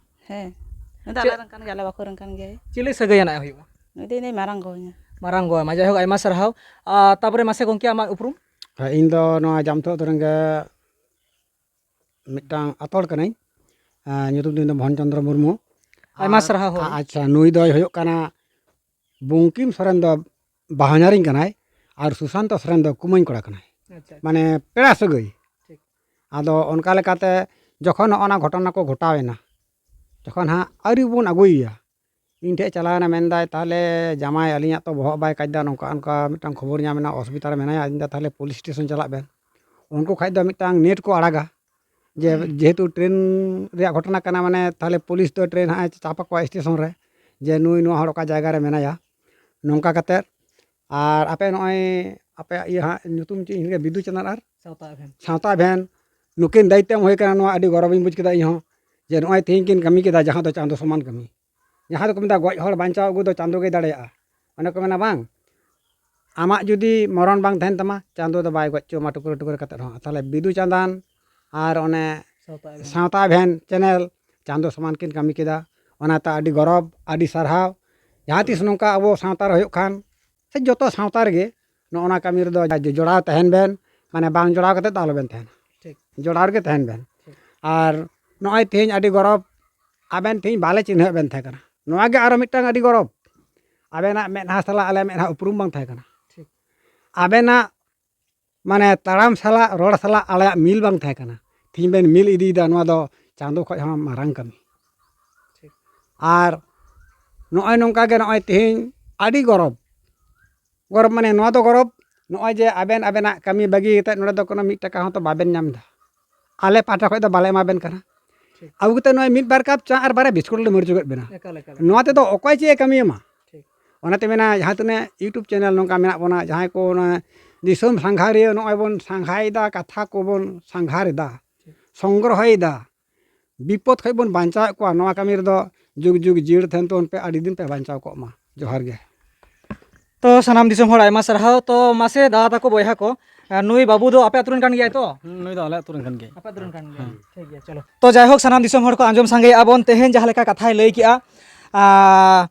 ᱦᱮᱸ, ᱱᱩᱭ ᱫᱚ ᱪᱮᱫ? ᱟᱞᱮ ᱨᱮᱱ ᱠᱟᱱ ᱜᱮᱭᱟ, ᱟᱞᱮ ᱵᱟᱠᱷᱳᱞ ᱨᱮᱱ ᱠᱟᱱ ᱜᱮᱭᱟᱭ᱾ ᱪᱤᱞᱤ ᱥᱟᱹᱜᱟᱹᱭ ᱟᱱᱟᱜ ᱮ ᱦᱩᱭᱩᱜᱼᱟ? ᱱᱩᱭ ᱫᱚ ᱤᱧ ᱫᱚᱭ ᱢᱟᱨᱟᱝ ᱜᱚ ᱤᱧᱟ᱾ ᱢᱟᱨᱟᱝ ᱜᱚ ᱟᱢᱟ, ᱡᱟᱭᱦᱳᱠ, ᱟᱭᱢᱟ ᱥᱟᱨᱦᱟᱣ᱾ ᱟᱨ ᱛᱟᱯᱚᱨᱮ ᱢᱟᱥᱮ ᱜᱚᱢᱠᱮ, ᱟᱢᱟᱜ ᱩᱯᱨᱩᱢ? ᱦᱮᱸ, ᱤᱧ ᱫᱚ ᱱᱚᱣᱟ ᱡᱟᱢᱛᱚᱲ ᱟᱹᱛᱩ ᱨᱮᱱ ᱜᱮ ᱢᱤᱫᱴᱟᱝ ᱟᱛᱚᱲ ᱠᱟᱹᱱᱟᱹᱧ᱾ ᱟᱸ, ᱧᱩᱛᱩᱢ ᱛᱤᱧ ᱫᱚ ᱢᱳᱦᱚᱱ ᱪᱚᱸᱫᱽᱨᱚ ᱢᱩᱨᱢᱩ᱾ ᱟᱭᱢᱟ ᱟᱨ, ᱥᱟᱨᱦᱟᱣ, ᱦᱳᱭ᱾ ᱟᱪᱪᱷᱟ, ᱱᱩᱭ ᱫᱚᱭ ᱦᱩᱭᱩᱜ ᱠᱟᱱᱟ ᱵᱚᱝᱠᱤᱢ ᱥᱚᱨᱮᱱ ᱫᱚ ᱵᱟᱦᱚᱧᱦᱟᱨᱤᱧ ᱠᱟᱱᱟᱭ ᱟᱨ ᱥᱩᱥᱟᱱᱛᱚ ᱥᱚᱨᱮᱱ ᱫᱚ ᱠᱩᱢᱟᱹᱧ ᱠᱚᱲᱟ ᱠᱟᱱᱟᱭ᱾ ᱟᱪᱪᱷᱟ, ᱟᱪᱪᱷᱟ᱾ ᱢᱟᱱᱮ ᱯᱮᱲᱟ ᱥᱟᱹᱜᱟᱹᱭ᱾ ᱴᱷᱤᱠ᱾ ᱟᱫᱚ ᱚᱱᱠᱟ ᱞᱮᱠᱟᱛᱮ ᱡᱚᱠᱷᱚᱱ ᱱᱚᱜᱼᱚ ᱱᱟ ᱜᱷᱚᱴᱚᱱᱟ ᱠᱚ ᱜᱷᱚᱴᱟᱣᱮᱱᱟ, ᱡᱚᱠᱷᱚᱱ ᱦᱟᱸᱜ ᱟᱹᱣᱨᱤ ᱵᱚᱱ ᱟᱹᱜᱩᱭᱮᱭᱟ, ᱤᱧ ᱴᱷᱮᱡ ᱪᱟᱞᱟᱣᱮᱱᱟ, ᱢᱮᱱᱫᱟᱭ, "ᱛᱟᱦᱚᱞᱮ ᱡᱟᱢᱟᱭ, ᱟᱹᱞᱤᱧᱟᱜ ᱛᱚ ᱵᱚᱦᱚᱜ ᱵᱟᱭ ᱠᱟᱡᱽᱫᱟ, ᱱᱚᱝᱠᱟ ᱚᱱᱠᱟ ᱢᱤᱫᱴᱟᱝ ᱠᱷᱚᱵᱚᱨ ᱧᱟᱢ ᱮᱱᱟ, ᱚᱥᱩᱵᱤᱫᱷᱟ ᱨᱮ ᱢᱮᱱᱟᱭᱟ, ᱤᱧ ᱫᱚ ᱛᱟᱦᱚᱞᱮ ᱯᱩᱞᱤᱥ ᱥᱴᱮᱥᱚᱱ ᱪᱟᱞᱟᱜ ᱵᱮᱱ᱾" ᱩᱱᱠᱩ ᱠᱷᱟᱡ ᱫᱚ ᱢᱤᱫᱴᱟᱝ ᱱᱮᱴ ᱠᱚ ᱟᱲᱟᱜᱟ, ᱡᱮ ᱡᱮᱦᱮᱛᱩ ᱴᱨᱮᱱ ᱨᱮᱭᱟᱜ ᱜᱷᱚᱴᱚᱱᱟ ᱠᱟᱱᱟ, ᱢᱟᱱᱮ ᱛᱟᱦᱚᱞᱮ ᱯᱩᱞᱤᱥ ᱫᱚ ᱴᱨᱮᱱ ᱦᱟᱸᱜ ᱮ ᱪᱟᱯ ᱟᱠᱚᱣᱟ ᱥᱴᱮᱥᱚᱱ ᱨᱮ, ᱡᱮ ᱱᱩᱭ ᱱᱚᱣᱟ ᱦᱚᱲ ᱚᱠᱟ ᱡᱟᱭᱜᱟ ᱨᱮ ᱢᱮᱱᱟᱭᱟ᱾ ᱱᱚᱝᱠᱟ ᱠᱟᱛᱮᱫ, ᱟᱨ ᱟᱯᱮ ᱱᱚᱜᱼᱚᱭ ᱟᱯᱮᱭᱟᱜ ᱤᱭᱟᱹ ᱦᱟᱸᱜ ᱧᱩᱛᱩᱢ ᱪᱮᱫ ᱤᱧ ᱞᱟᱹᱭᱟ, ᱵᱤᱫᱩ ᱪᱟᱸᱫᱟᱱ ᱟᱨ ᱥᱟᱶᱛᱟ ᱮᱵᱷᱮᱱ᱾ ᱥᱟᱶᱛᱟ ᱮᱵᱷᱮᱱ, ᱱᱩᱠᱤᱱ ᱫᱟᱭᱤᱛᱛᱚ ᱮᱢ ᱦᱩᱭ ᱠᱟᱱᱟ, ᱱᱚᱣᱟ ᱟᱹᱰᱤ ᱜᱚᱨᱚᱵᱤᱧ ᱵᱩᱡᱽ ᱠᱮᱫᱟ ᱤᱧ ᱦᱚᱸ, ᱡᱮ ᱱᱚᱜᱼᱚᱭ ᱛᱮᱦᱮᱧ ᱠᱤᱱ ᱠᱟᱹᱢᱤ ᱠᱮᱫᱟ ᱡᱟᱦᱟᱸ ᱫᱚ ᱪᱟᱸᱫᱚ ᱥᱚᱢᱟᱱ ᱠᱟᱹᱢᱤ᱾ ᱡᱟᱦᱟᱸ ᱫᱚᱠᱚ ᱢᱮᱛᱟᱜᱼᱟ, ᱜᱚᱡ ᱦᱚᱲ ᱵᱟᱧᱪᱟᱣ ᱟᱹᱜᱩ ᱫᱚ ᱪᱟᱸᱫᱚ ᱜᱮᱭ ᱫᱟᱲᱮᱭᱟᱜᱼᱟ᱾ ᱚᱱᱮ ᱠᱚ ᱢᱮᱱᱟ ᱵᱟᱝ, ᱟᱢᱟᱜ ᱡᱩᱫᱤ ᱢᱚᱨᱚᱱ ᱵᱟᱝ ᱛᱟᱦᱮᱱ ᱛᱟᱢᱟ, ᱪᱟᱸᱫᱚ ᱫᱚ ᱵᱟᱭ ᱜᱚᱡ ᱦᱚᱪᱚ ᱟᱢᱟ ᱴᱩᱠᱨᱟᱹ ᱴᱩᱠᱨᱟᱹ ᱠᱟᱛᱮᱫ ᱦᱚᱸ᱾ ᱛᱟᱦᱚᱞᱮ ᱵᱤᱫᱩ ᱪᱟᱸᱫᱟᱱ ᱟᱨ ᱚᱱᱮ ᱥᱟᱶᱛᱟ ᱮᱵᱷᱮᱱ᱾ ᱥᱟᱶᱛᱟ ᱮᱵᱷᱮᱱ ᱪᱮᱱᱮᱞ ᱪᱟᱸᱫᱚ ᱥᱚᱢᱟᱱ ᱠᱤᱱ ᱠᱟᱹᱢᱤ ᱠᱮᱫᱟ᱾ ᱚᱱᱟᱛᱮ ᱟᱹᱰᱤ ᱜᱚᱨᱚᱵᱽ, ᱟᱹᱰᱤ ᱥᱟᱨᱦᱟᱣ᱾ ᱡᱟᱦᱟᱸ ᱛᱤᱥ ᱱᱚᱝᱠᱟ ᱟᱵᱚ ᱥᱟᱶᱛᱟ ᱨᱮ ᱦᱩᱭᱩᱜ ᱠᱷᱟᱱ, ᱥᱮ ᱡᱚᱛᱚ ᱥᱟᱶᱛᱟ ᱨᱮᱜᱮ ᱱᱚᱜᱼᱚ ᱱᱟ ᱠᱟᱹᱢᱤ ᱨᱮᱫᱚ ᱡᱟ-, ᱡᱚᱲᱟᱣ ᱛᱟᱦᱮᱱ ᱵᱮᱱ, ᱢᱟᱱᱮ ᱵᱟᱝ ᱡᱚᱲᱟᱣ ᱠᱟᱛᱮᱫ ᱫᱚ ᱟᱞᱚᱵᱮᱱ ᱛᱟᱦᱮᱱᱟ᱾ ᱴᱷᱤᱠ᱾ ᱡᱚᱲᱟᱣ ᱨᱮᱜᱮ ᱛᱟᱦᱮᱱ ᱵᱮᱱ᱾ ᱴᱷᱤᱠ᱾ ᱟᱨ ᱱᱚᱜᱼᱚᱭ ᱛᱮᱦᱮᱧ ᱟᱹᱰᱤ ᱜᱚᱨᱚᱵᱽ, ᱟᱵᱮᱱ ᱛᱮᱦᱮᱧ ᱵᱟᱞᱮ ᱪᱤᱱᱦᱟᱹᱣᱮᱫ ᱵᱮᱱ ᱛᱟᱦᱮᱸ ᱠᱟᱱᱟ, ᱱᱚᱣᱟ ᱜᱮ ᱟᱨᱚ ᱢᱤᱫᱴᱟᱝ ᱟᱹᱰᱤ ᱜᱚᱨᱚᱵᱽ᱾ ᱟᱵᱮᱱᱟᱜ ᱢᱮᱫᱦᱟ ᱥᱟᱞᱟᱜ ᱟᱞᱮ ᱢᱮᱫᱦᱟ ᱩᱯᱨᱩᱢ ᱵᱟᱝ ᱛᱟᱦᱮᱸ ᱠᱟᱱᱟ᱾ ᱴᱷᱤᱠ᱾ ᱟᱵᱮᱱᱟᱜ ᱢᱟᱱᱮ ᱛᱟᱲᱟᱢ ᱥᱟᱞᱟᱜ, ᱨᱚᱲ ᱥᱟᱞᱟᱜ ᱟᱞᱮᱭᱟᱜ ᱢᱤᱞ ᱵᱟᱝ ᱛᱟᱦᱮᱸ ᱠᱟᱱᱟ᱾ ᱛᱮᱦᱮᱧ ᱵᱮᱱ ᱢᱤᱞ ᱤᱫᱤᱭᱮᱫᱟ, ᱱᱚᱣᱟ ᱫᱚ ᱪᱟᱸᱫᱚ ᱠᱷᱚᱡ ᱦᱚᱸ ᱢᱟᱨᱟᱝ ᱠᱟᱹᱢᱤ᱾ ᱴᱷᱤᱠ᱾ ᱟᱨ ᱱᱚᱜᱼᱚᱭ ᱱᱚᱝᱠᱟ ᱜᱮ ᱱᱚᱜᱼᱚᱭ ᱛᱮᱦᱮᱧ ᱟᱹᱰᱤ ᱜᱚᱨᱚᱵᱽ, ᱜᱚᱨᱚᱵᱽ ᱢᱟᱱᱮ ᱱᱚᱣᱟ ᱫᱚ ᱜᱚᱨᱚᱵᱽ, ᱱᱚᱜᱼᱚᱭ ᱡᱮ ᱟᱵᱮᱱ ᱟᱵᱮᱱᱟᱜ ᱠᱟᱹᱢᱤ ᱵᱟᱹᱜᱤ ᱠᱟᱛᱮᱫ ᱱᱚᱰᱮ ᱫᱚ ᱠᱳᱱᱳ ᱢᱤᱫ ᱴᱟᱠᱟ ᱦᱚᱸ ᱛᱚ ᱵᱟᱵᱮᱱ ᱧᱟᱢ ᱮᱫᱟ, ᱟᱞᱮ ᱯᱟᱦᱴᱟ ᱠᱷᱚᱡ ᱫᱚ ᱵᱟᱞᱮ ᱮᱢᱟ ᱵᱮᱱ ᱠᱟᱱᱟ᱾ ᱴᱷᱤᱠ᱾ ᱟᱹᱜᱩ ᱠᱟᱛᱮᱫ ᱱᱚᱜᱼᱚᱭ ᱢᱤᱫ ᱵᱟᱨ ᱠᱟᱯ ᱪᱟ ᱟᱨ ᱵᱟᱨᱭᱟ ᱵᱤᱥᱠᱩᱴ ᱞᱮ ᱮᱢ ᱦᱚᱪᱚ ᱠᱮᱫ ᱵᱮᱱᱟ᱾ ᱮᱠᱟᱞ, ᱮᱠᱟᱞ, ᱮᱠᱟᱞ᱾ ᱱᱚᱣᱟ ᱛᱮᱫᱚ ᱚᱠᱚᱭ ᱪᱮᱫ ᱮ ᱠᱟᱹᱢᱤ ᱮᱢᱟ? ᱴᱷᱤᱠ᱾ ᱚᱱᱟᱛᱮ ᱢᱮᱱᱟ, ᱡᱟᱦᱟᱸ ᱛᱤᱱᱟᱹᱜ YouTube channel ᱱᱚᱝᱠᱟ ᱢᱮᱱᱟᱜ ᱵᱚᱱᱟ, ᱡᱟᱦᱟᱸᱭ ᱠᱚ ᱚᱱᱟ ᱫᱤᱥᱚᱢ ᱥᱟᱸᱜᱷᱟᱨᱤᱭᱟᱹ ᱱᱚᱜᱼᱚᱭ ᱵᱚᱱ ᱥᱟᱸᱜᱷᱟᱭᱮᱫᱟ, ᱠᱟᱛᱷᱟ ᱠᱚᱵᱚᱱ ᱥᱟᱸᱜᱷᱟᱨᱮᱫᱟ, ᱴᱷᱤᱠ᱾ ᱥᱚᱝᱜᱨᱚᱦᱚᱭᱮᱫᱟ, ᱵᱤᱯᱚᱫ ᱠᱷᱚᱡ ᱵᱚᱱ ᱵᱟᱧᱪᱟᱣᱮᱫ ᱠᱚᱣᱟ, ᱱᱚᱣᱟ ᱠᱟᱹᱢᱤ ᱨᱮᱫᱚ ᱡᱩᱜᱽ ᱡᱩᱜᱽ ᱡᱤᱭᱟᱹᱲ ᱛᱟᱦᱮᱱ ᱛᱟᱵᱚᱱ ᱯᱮ, ᱟᱹᱰᱤ ᱫᱤᱱ ᱯᱮ ᱵᱟᱧᱪᱟᱣ ᱠᱚᱜ ᱢᱟ᱾ ᱡᱚᱦᱟᱨ ᱜᱮ᱾ ᱛᱚ ᱥᱟᱱᱟᱢ ᱫᱤᱥᱚᱢ ᱦᱚᱲ ᱟᱭᱢᱟ ᱥᱟᱨᱦᱟᱣ᱾ ᱛᱚ ᱢᱟᱥᱮ ᱫᱟᱫᱟ ᱛᱟᱠᱚ, ᱵᱚᱭᱦᱟ ᱠᱚ, ᱟᱨ ᱱᱩᱭ ᱵᱟᱹᱵᱩ ᱫᱚ ᱟᱯᱮ ᱟᱹᱛᱩ ᱨᱮᱱ ᱠᱟᱱ ᱜᱮᱭᱟᱭ ᱛᱚ? ᱦᱩᱸ, ᱱᱩᱭ ᱫᱚ ᱟᱞᱮ ᱟᱹᱛᱩ ᱨᱮᱱ ᱠᱟᱱ ᱜᱮᱭᱟᱭ᱾ ᱟᱯᱮ ᱟᱹᱛᱩ ᱨᱮᱱ ᱠᱟᱱ ᱜᱮᱭᱟᱭ᱾ ᱦᱮᱸ᱾ ᱴᱷᱤᱠ ᱜᱮᱭᱟ, ᱪᱚᱞᱚ᱾ ᱛᱚ ᱡᱟᱭᱦᱳᱠ, ᱥᱟᱱᱟᱢ ᱫᱤᱥᱚᱢ ᱦᱚᱲ ᱠᱚ ᱟᱸᱡᱚᱢ ᱥᱟᱸᱜᱮᱭᱮᱜᱼᱟ ᱵᱚᱱ ᱛᱮᱦᱮᱧ ᱡᱟᱦᱟᱸ ᱞᱮᱠᱟ ᱠᱟᱛᱷᱟᱭ ᱞᱟᱹᱭ ᱠᱮᱜᱼᱟ, ᱟᱨ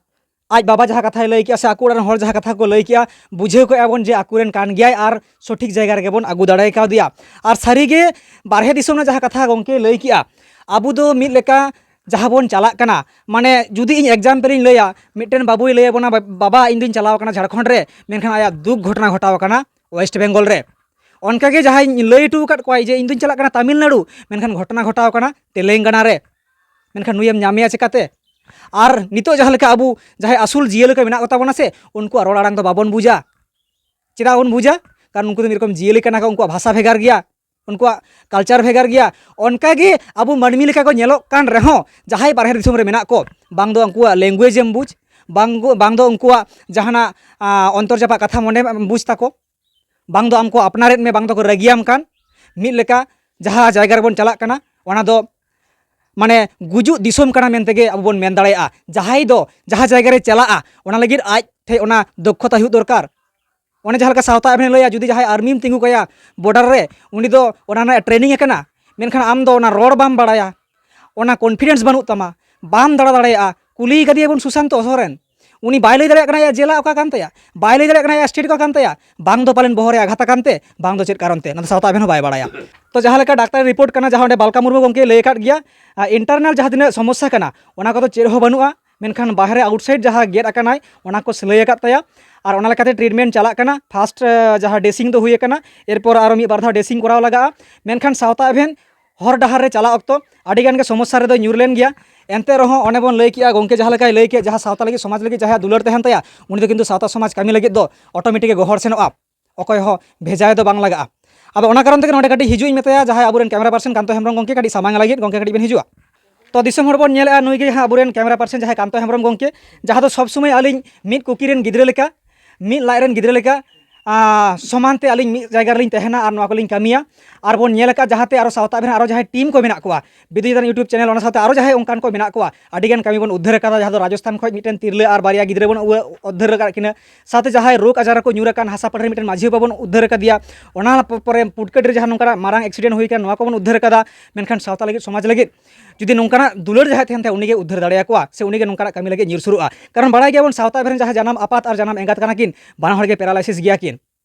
ᱟᱡ ᱵᱟᱵᱟ ᱡᱟᱦᱟᱸ ᱠᱟᱛᱷᱟᱭ ᱞᱟᱹᱭ ᱠᱮᱜᱼᱟ ᱥᱮ ᱟᱠᱚ ᱚᱲᱟᱜ ᱨᱮᱱ ᱦᱚᱲ ᱡᱟᱦᱟᱸ ᱠᱟᱛᱷᱟ ᱠᱚ ᱞᱟᱹᱭ ᱠᱮᱜᱼᱟ, ᱵᱩᱡᱷᱟᱹᱣ ᱠᱮᱜᱼᱟ ᱵᱚᱱ ᱡᱮ ᱟᱠᱚᱨᱮᱱ ᱠᱟᱱ ᱜᱮᱭᱟᱭ ᱟᱨ ᱥᱚᱴᱷᱤᱠ ᱡᱟᱭᱜᱟ ᱨᱮᱜᱮ ᱵᱚᱱ ᱟᱹᱜᱩ ᱫᱟᱲᱮ ᱠᱟᱣᱫᱮᱭᱟ᱾ ᱟᱨ ᱥᱟᱹᱨᱤᱜᱮ ᱵᱟᱨᱦᱮ ᱫᱤᱥᱚᱢ ᱨᱮᱱᱟᱜ ᱡᱟᱦᱟᱸ ᱠᱟᱛᱷᱟ ᱜᱚᱢᱠᱮ ᱞᱟᱹᱭ ᱠᱮᱜᱼᱟ, ᱟᱵᱚ ᱫᱚ ᱢᱤᱫ ᱞᱮᱠᱟ ᱡᱟᱦᱟᱸ ᱵᱚᱱ ᱪᱟᱞᱟᱜ ᱠᱟᱱᱟ, ᱢᱟᱱᱮ ᱡᱩᱫᱤ ᱤᱧ example ᱤᱧ ᱞᱟᱹᱭᱟ, ᱢᱤᱫᱴᱮᱱ ᱵᱟᱹᱵᱩᱭ ᱞᱟᱹᱭ ᱟᱵᱚᱱᱟ, "ᱵᱟ-, ᱵᱟᱵᱟ, ᱤᱧ ᱫᱩᱧ ᱪᱟᱞᱟᱣ ᱠᱟᱱᱟ ᱡᱷᱟᱲᱠᱷᱚᱸᱰ ᱨᱮ", ᱢᱮᱱᱠᱷᱟᱱ ᱟᱭᱟᱜ ᱫᱩᱠ ᱜᱷᱚᱴᱚᱱᱟ ᱜᱷᱚᱴᱟᱣ ᱟᱠᱟᱱᱟ ᱳᱭᱮᱥᱴ ᱵᱮᱝᱜᱚᱞ ᱨᱮ᱾ ᱚᱱᱠᱟᱜᱮ ᱡᱟᱦᱟᱸᱭ ᱞᱟᱹᱭ ᱦᱚᱴᱚ ᱟᱠᱟᱫ ᱠᱚᱣᱟᱭ ᱡᱮ ᱤᱧ ᱫᱩᱧ ᱪᱟᱞᱟᱜ ᱠᱟᱱᱟ ᱛᱟᱢᱤᱞᱱᱟᱲᱩ, ᱢᱮᱱᱠᱷᱟᱱ ᱜᱷᱚᱴᱚᱱᱟ ᱜᱷᱚᱴᱟᱣ ᱠᱟᱱᱟ ᱛᱮᱞᱮᱝᱜᱟᱱᱟ ᱨᱮ᱾ ᱢᱮᱱᱠᱷᱟᱱ ᱱᱩᱭᱮᱢ ᱧᱟᱢᱮᱭᱟ ᱪᱤᱠᱟᱹᱛᱮ? ᱟᱨ ᱱᱤᱛᱚᱜ ᱡᱟᱦᱟᱸ ᱞᱮᱠᱟ ᱟᱵᱚ ᱡᱟᱦᱟᱸᱭ ᱟᱹᱥᱩᱞ ᱡᱤᱭᱟᱹᱞᱤ ᱠᱚ ᱢᱮᱱᱟᱜ ᱠᱚᱛᱟ ᱵᱚᱱᱟ ᱥᱮ, ᱩᱱᱠᱩᱣᱟᱜ ᱨᱚᱲ ᱟᱲᱟᱝ ᱫᱚ ᱵᱟᱵᱚᱱ ᱵᱩᱡᱟ᱾ ᱪᱮᱫᱟᱜ ᱵᱚᱱ ᱵᱩᱡᱟ? ᱠᱟᱨᱚᱱ ᱩᱱᱠᱩ ᱫᱚ ᱢᱤᱫ ᱨᱚᱠᱚᱢ ᱡᱤᱭᱟᱹᱞᱤ ᱠᱟᱱᱟ ᱠᱚ, ᱩᱱᱠᱩᱣᱟᱜ ᱵᱷᱟᱥᱟ ᱵᱷᱮᱜᱟᱨ ᱜᱮᱭᱟ, ᱩᱱᱠᱩᱣᱟᱜ ᱠᱟᱞᱪᱟᱨ ᱵᱷᱮᱜᱟᱨ ᱜᱮᱭᱟ᱾ ᱚᱱᱠᱟᱜᱮ ᱟᱵᱚ ᱢᱟᱹᱱᱢᱤ ᱞᱮᱠᱟ ᱠᱚ ᱧᱮᱞᱚᱜ ᱠᱟᱱ ᱨᱮᱦᱚᱸ, ᱡᱟᱦᱟᱸᱭ ᱵᱟᱨᱦᱮ ᱫᱤᱥᱚᱢ ᱨᱮ ᱢᱮᱱᱟᱜ ᱠᱚ, ᱵᱟᱝ ᱫᱚ ᱩᱱᱠᱩᱣᱟᱜ ᱞᱮᱝᱜᱩᱭᱮᱡᱽ ᱮᱢ ᱵᱩᱡᱽ, ᱵᱟᱝ ᱫᱚ, ᱵᱟᱝ ᱫᱚ ᱩᱱᱠᱩᱣᱟᱜ ᱡᱟᱦᱟᱱᱟᱜ ᱟᱸ, ᱚᱱᱛᱚᱨ ᱡᱟᱯᱟᱜ ᱠᱟᱛᱷᱟ ᱢᱚᱱᱮ ᱵᱩᱡᱽ ᱛᱟᱠᱚ, ᱵᱟᱝ ᱫᱚ ᱟᱢ ᱠᱚ ᱟᱯᱱᱟᱨᱮᱫ ᱢᱮ, ᱵᱟᱝ ᱫᱚᱠᱚ ᱨᱟᱹᱜᱤᱭᱟᱢ ᱠᱟᱱ᱾ ᱢᱤᱫ ᱞᱮᱠᱟ ᱡᱟᱦᱟᱸ ᱡᱟᱭᱜᱟ ᱨᱮᱵᱚᱱ ᱪᱟᱞᱟᱜ ᱠᱟᱱᱟ, ᱚᱱᱟ ᱫᱚ ᱢᱟᱱᱮ ᱜᱩᱡᱩᱜ ᱫᱤᱥᱚᱢ ᱠᱟᱱᱟ ᱢᱮᱱᱛᱮ ᱜᱮ ᱟᱵᱚ ᱵᱚᱱ ᱢᱮᱱ ᱫᱟᱲᱮᱭᱟᱜᱼᱟ᱾ ᱡᱟᱦᱟᱸᱭ ᱫᱚ ᱡᱟᱦᱟᱸ ᱡᱟᱭᱜᱟ ᱨᱮ ᱪᱟᱞᱟᱜᱼᱟ, ᱚᱱᱟ ᱞᱟᱹᱜᱤᱫ ᱟᱡ ᱴᱷᱮᱱ ᱚᱱᱟ ᱫᱚᱠᱷᱚᱛᱟ ᱦᱩᱭᱩᱜ ᱫᱚᱨᱠᱟᱨ᱾ ᱚᱱᱮ ᱡᱟᱦᱟᱸ ᱞᱮᱠᱟ ᱥᱟᱶᱛᱟ ᱮᱵᱷᱮᱱ ᱞᱟᱹᱭᱟ, ᱡᱩᱫᱤ ᱡᱟᱦᱟᱸᱭ ᱟᱨᱢᱤᱢ ᱛᱤᱸᱜᱩ ᱠᱟᱭᱟ ᱵᱚᱰᱟᱨ ᱨᱮ, ᱩᱱᱤ ᱫᱚ ᱚᱱᱟ ᱨᱮᱱᱟᱜ ᱴᱨᱮᱱᱤᱝ ᱟᱠᱟᱱᱟ, ᱢᱮᱱᱠᱷᱟᱱ ᱟᱢ ᱫᱚ ᱚᱱᱟ ᱨᱚᱲ ᱵᱟᱢ ᱵᱟᱲᱟᱭᱟ, ᱚᱱᱟ ᱠᱚᱱᱯᱷᱤᱰᱮᱱᱥ ᱵᱟᱹᱱᱩᱜ ᱛᱟᱢᱟ, ᱵᱟᱢ ᱫᱟᱬᱟ ᱫᱟᱲᱮᱭᱟᱜᱼᱟ᱾ ᱠᱩᱞᱤ ᱠᱟᱫᱮᱭᱟᱵᱚᱱ ᱥᱩᱥᱟᱱᱛᱚ ᱥᱚᱨᱮᱱ, ᱩᱱᱤ ᱵᱟᱭ ᱞᱟᱹᱭ ᱫᱟᱲᱮᱭᱟᱜ ᱠᱟᱱᱟ ᱟᱭᱟᱜ ᱡᱮᱞᱟ ᱚᱠᱟ ᱠᱟᱱ ᱛᱟᱭᱟ, ᱵᱟᱭ ᱞᱟᱹᱭ ᱫᱟᱲᱮᱭᱟᱜ ᱠᱟᱱᱟ ᱟᱭᱟᱜ ᱥᱴᱮᱴ ᱚᱠᱟ ᱠᱟᱱ ᱛᱟᱭᱟ᱾ ᱵᱟᱝ ᱫᱚ ᱯᱟᱞᱮᱱ ᱵᱚᱦᱚᱜ ᱨᱮ ᱟᱜᱷᱟᱛ ᱟᱠᱟᱱ ᱛᱮ, ᱵᱟᱝ ᱫᱚ ᱪᱮᱫ ᱠᱟᱨᱚᱱ ᱛᱮ, ᱚᱱᱟ ᱫᱚ ᱥᱟᱶᱛᱟ ᱮᱵᱷᱮᱱ ᱦᱚᱸ ᱵᱟᱭ ᱵᱟᱲᱟᱭᱟ᱾ ᱛᱚ ᱡᱟᱦᱟᱸ ᱞᱮᱠᱟ ᱰᱟᱠᱛᱟᱨ ᱨᱤᱯᱳᱨᱴ ᱠᱟᱱᱟ, ᱡᱟᱦᱟᱸ ᱚᱸᱰᱮ ᱵᱟᱞᱠᱟ ᱢᱩᱨᱢᱩ ᱜᱚᱢᱠᱮᱭ ᱞᱟᱹᱭ ᱟᱠᱟᱫ ᱜᱮᱭᱟ, ᱤᱱᱴᱟᱨᱱᱟᱞ ᱡᱟᱦᱟᱸ ᱛᱤᱱᱟᱹᱜ ᱥᱚᱢᱚᱥᱥᱟ ᱠᱟᱱᱟ, ᱚᱱᱟ ᱠᱚᱫᱚ ᱪᱮᱫ ᱦᱚᱸ ᱵᱟᱹᱱᱩᱜᱼᱟ᱾ ᱢᱮᱱᱠᱷᱟᱱ ᱵᱟᱦᱨᱮ ᱟᱣᱩᱴᱥᱟᱭᱤᱰ ᱡᱟᱦᱟᱸ ᱜᱮᱫ ᱟᱠᱟᱱᱟᱭ, ᱚᱱᱟ ᱠᱚ ᱥᱤᱞᱟᱹᱭ ᱟᱠᱟᱫ ᱛᱟᱭᱟ᱾ ᱟᱨ ᱚᱱᱟ ᱞᱮᱠᱟᱛᱮ ᱴᱨᱤᱴᱢᱮᱱᱴ ᱪᱟᱞᱟᱜ ᱠᱟᱱᱟ᱾ ᱯᱷᱟᱥᱴ ᱡᱟᱦᱟᱸ ᱰᱨᱮᱥᱤᱝ ᱫᱚ ᱦᱩᱭ ᱟᱠᱟᱱᱟ, ᱮᱨᱯᱚᱨ ᱟᱨᱚ ᱢᱤᱫ ᱵᱟᱨ ᱫᱷᱟᱣ ᱰᱨᱮᱥᱤᱝ ᱠᱚᱨᱟᱣ ᱞᱟᱜᱟᱜᱼᱟ᱾ ᱢᱮᱱᱠᱷᱟᱱ ᱥᱟᱶᱛᱟ ᱮᱵᱷᱮᱱ ᱦᱚᱨ ᱰᱟᱦᱟᱨ ᱨᱮ ᱪᱟᱞᱟᱜ ᱚᱠᱛᱚ ᱟᱹᱰᱤ ᱜᱟᱱ ᱜᱮ ᱥᱚᱢᱚᱥᱥᱟ ᱨᱮᱫᱚ ᱧᱩᱨ ᱞᱮᱱ ᱜᱮᱭᱟ᱾ ᱮᱱᱛᱮ ᱨᱮᱦᱚᱸ ᱚᱱᱮ ᱵᱚᱱ ᱞᱟᱹᱭ ᱠᱮᱜᱼᱟ, ᱜᱚᱢᱠᱮ ᱡᱟᱦᱟᱸ ᱞᱮᱠᱟᱭ ᱞᱟᱹᱭ ᱠᱮᱫ, ᱡᱟᱦᱟᱸ ᱥᱟᱶᱛᱟ ᱞᱟᱹᱜᱤᱫ, ᱥᱚᱢᱟᱡᱽ ᱞᱟᱹᱜᱤᱫ ᱡᱟᱦᱟᱸᱭᱟᱜ ᱫᱩᱞᱟᱹᱲ ᱛᱟᱦᱮᱱ ᱛᱟᱭᱟ, ᱩᱱᱤ ᱫᱚ ᱠᱤᱱᱛᱩ ᱥᱟᱶᱛᱟ ᱥᱚᱢᱟᱡᱽ ᱠᱟᱹᱢᱤ ᱞᱟᱹᱜᱤᱫ ᱫᱚ ᱚᱴᱳᱢᱮᱴᱤᱠ ᱜᱮ ᱜᱚᱦᱚᱲ ᱥᱮᱱᱚᱜᱼᱟ᱾ ᱚᱠᱚᱭ ᱦᱚᱸ ᱵᱷᱮᱡᱟᱭ ᱫᱚ ᱵᱟᱝ ᱞᱟᱜᱟᱜᱼᱟ᱾ ᱟᱫᱚ ᱚᱱᱟ ᱠᱟᱨᱚᱱ ᱛᱮᱜᱮ ᱱᱚᱰᱮ ᱠᱟᱹᱴᱤᱡ ᱦᱤᱡᱩᱜ ᱤᱧ ᱢᱮᱛᱟᱭᱟ ᱡᱟᱦᱟᱸᱭ ᱟᱵᱚᱨᱮᱱ ᱠᱮᱢᱮᱨᱟ ᱯᱟᱨᱥᱚᱱ ᱠᱟᱱᱛᱚ ᱦᱮᱢᱵᱨᱚᱢ ᱜᱚᱢᱠᱮ, ᱠᱟᱹᱴᱤᱡ ᱥᱟᱢᱟᱝ ᱞᱟᱹᱜᱤᱫ ᱜᱚᱢᱠᱮ ᱠᱟᱹᱴᱤᱡ ᱵᱮᱱ ᱦᱤᱡᱩᱜᱼᱟ᱾ ᱛᱚ ᱫᱤᱥᱚᱢ ᱦᱚᱲ ᱵᱚᱱ ᱧᱮᱞᱮᱜᱼᱟ, ᱱᱩᱭ ᱜᱮ ᱦᱟᱸᱜ ᱟᱵᱚᱨᱮᱱ ᱠᱮᱢᱮᱨᱟ ᱯᱟᱨᱥᱚᱱ ᱡᱟᱦᱟᱸᱭ ᱠᱟᱱᱛᱚ ᱦᱮᱢᱵᱨᱚᱢ ᱜᱚᱢᱠᱮ, ᱡᱟᱦᱟᱸ ᱫᱚ ᱥᱚᱵᱽ ᱥᱚᱢᱚᱭ ᱟᱹᱞᱤᱧ ᱢᱤᱫ ᱠᱩᱠᱤ ᱨᱮᱱ ᱜᱤᱫᱽᱨᱟᱹ ᱞᱮᱠᱟ, ᱢᱤᱫ ᱞᱟᱡ ᱨᱮᱱ ᱜᱤᱫᱽᱨᱟᱹ ᱞᱮᱠᱟ, ᱟᱸ, ᱥᱚᱢᱟᱱ ᱛᱮ ᱟᱹᱞᱤᱧ ᱢᱤᱫ ᱡᱟᱭᱜᱟ ᱨᱮᱞᱤᱧ ᱛᱟᱦᱮᱱᱟ ᱟᱨ ᱱᱚᱣᱟ ᱠᱚᱞᱤᱧ ᱠᱟᱹᱢᱤᱭᱟ᱾ ᱟᱨ ᱵᱚᱱ ᱧᱮᱞ ᱟᱠᱟᱫ ᱡᱟᱦᱟᱸᱛᱮ ᱟᱨᱚ ᱥᱟᱶᱛᱟ ᱮᱵᱷᱮᱱ ᱟᱨᱚ ᱡᱟᱦᱟᱸᱭ ᱴᱤᱢ ᱠᱚ ᱢᱮᱱᱟᱜ ᱠᱚᱣᱟ, ᱵᱤᱫᱩ ᱪᱟᱸᱫᱟᱱ YouTube ᱪᱮᱱᱮᱞ, ᱚᱱᱟ ᱥᱟᱶᱛᱮ ᱟᱨᱚ ᱡᱟᱦᱟᱸᱭ ᱚᱱᱠᱟᱱ ᱠᱚ ᱢᱮᱱᱟᱜ ᱠᱚᱣᱟ, ᱟᱹᱰᱤ ᱜᱟᱱ ᱠᱟᱹᱢᱤ ᱵᱚᱱ ᱩᱫᱽᱫᱷᱟᱹᱨ ᱟᱠᱟᱫᱟ, ᱡᱟᱦᱟᱸ ᱫᱚ ᱨᱟᱡᱚᱥᱛᱷᱟᱱ ᱠᱷᱚᱱ ᱢᱤᱫᱴᱮᱱ ᱛᱤᱨᱞᱟᱹ ᱟᱨ ᱵᱟᱨᱭᱟ ᱜᱤᱫᱽᱨᱟᱹ ᱵᱚᱱ ᱩ-, ᱩᱫᱽᱫᱷᱟᱹᱨ ᱟᱠᱟᱫ ᱠᱤᱱᱟ᱾ ᱥᱟᱶᱛᱮ ᱡᱟᱦᱟᱸᱭ ᱨᱳᱜᱽ ᱟᱡᱟᱨ ᱨᱮᱠᱚ ᱧᱩᱨ ᱟᱠᱟᱱ ᱦᱟᱥᱟ ᱯᱟᱲᱟ ᱨᱮ ᱢᱤᱫᱴᱮᱱ ᱢᱟᱹᱡᱷᱤ ᱵᱟᱵᱟ ᱵᱚᱱ ᱩᱫᱽᱫᱷᱟᱹᱨ ᱟᱠᱟᱫᱮᱭᱟ, ᱚᱱᱟ ᱯᱚᱨᱮ ᱯᱩᱴᱠᱟᱹᱰᱤ ᱨᱮ ᱡᱟᱦᱟᱸ ᱱᱚᱝᱠᱟᱱᱟᱜ ᱢᱟᱨᱟᱝ ᱮᱠᱥᱤᱰᱮᱱᱴ ᱦᱩᱭ ᱟᱠᱟᱱᱟ, ᱱᱚᱣᱟ ᱠᱚᱵᱚᱱ ᱩᱫᱽᱫᱷᱟᱹᱨ ᱟᱠᱟᱫᱟ᱾ ᱢᱮᱱᱠᱷᱟᱱ ᱥᱟᱶᱛᱟ ᱞᱟᱹᱜᱤᱫ, ᱥᱚᱢᱟᱡᱽ ᱞᱟᱹᱜᱤᱫ ᱡᱩᱫᱤ ᱱᱚᱝᱠᱟᱱᱟᱜ ᱫᱩᱞᱟᱹᱲ ᱡᱟᱦᱟᱸᱭ ᱛᱟᱦᱮᱱ ᱛᱟᱭᱟ, ᱩᱱᱤᱜᱮ ᱩᱫᱽᱫᱷᱟᱹᱨ ᱫᱟᱲᱮᱭᱟᱠᱚᱣᱟ ᱥᱮ ᱩᱱᱤᱜᱮ ᱱᱚᱝᱠᱟᱱᱟᱜ ᱠᱟᱹᱢᱤ ᱞᱟᱹᱜᱤᱫ ᱧᱤᱨ ᱥᱩᱨᱩᱜᱼᱟ᱾ ᱠᱟᱨᱚᱱ ᱵᱟᱲᱟᱭ ᱜᱮᱭᱟᱵᱚᱱ, ᱥᱟᱶᱛᱟ ᱮᱵᱷᱮᱱ ᱨᱮᱱ ᱡᱟᱦᱟᱸ ᱡᱟᱱᱟᱢ ᱟᱯᱟᱛ ᱟᱨ ᱡᱟᱱᱟᱢ ᱮᱸᱜᱟᱛ ᱠᱟᱱᱟ ᱠᱤᱱ, ᱵᱟᱱᱟ ᱦᱚᱲ ᱜᱮ ᱯᱮᱨᱟᱞᱟᱭᱥᱤᱥ ᱜᱮᱭᱟ ᱠᱤᱱ᱾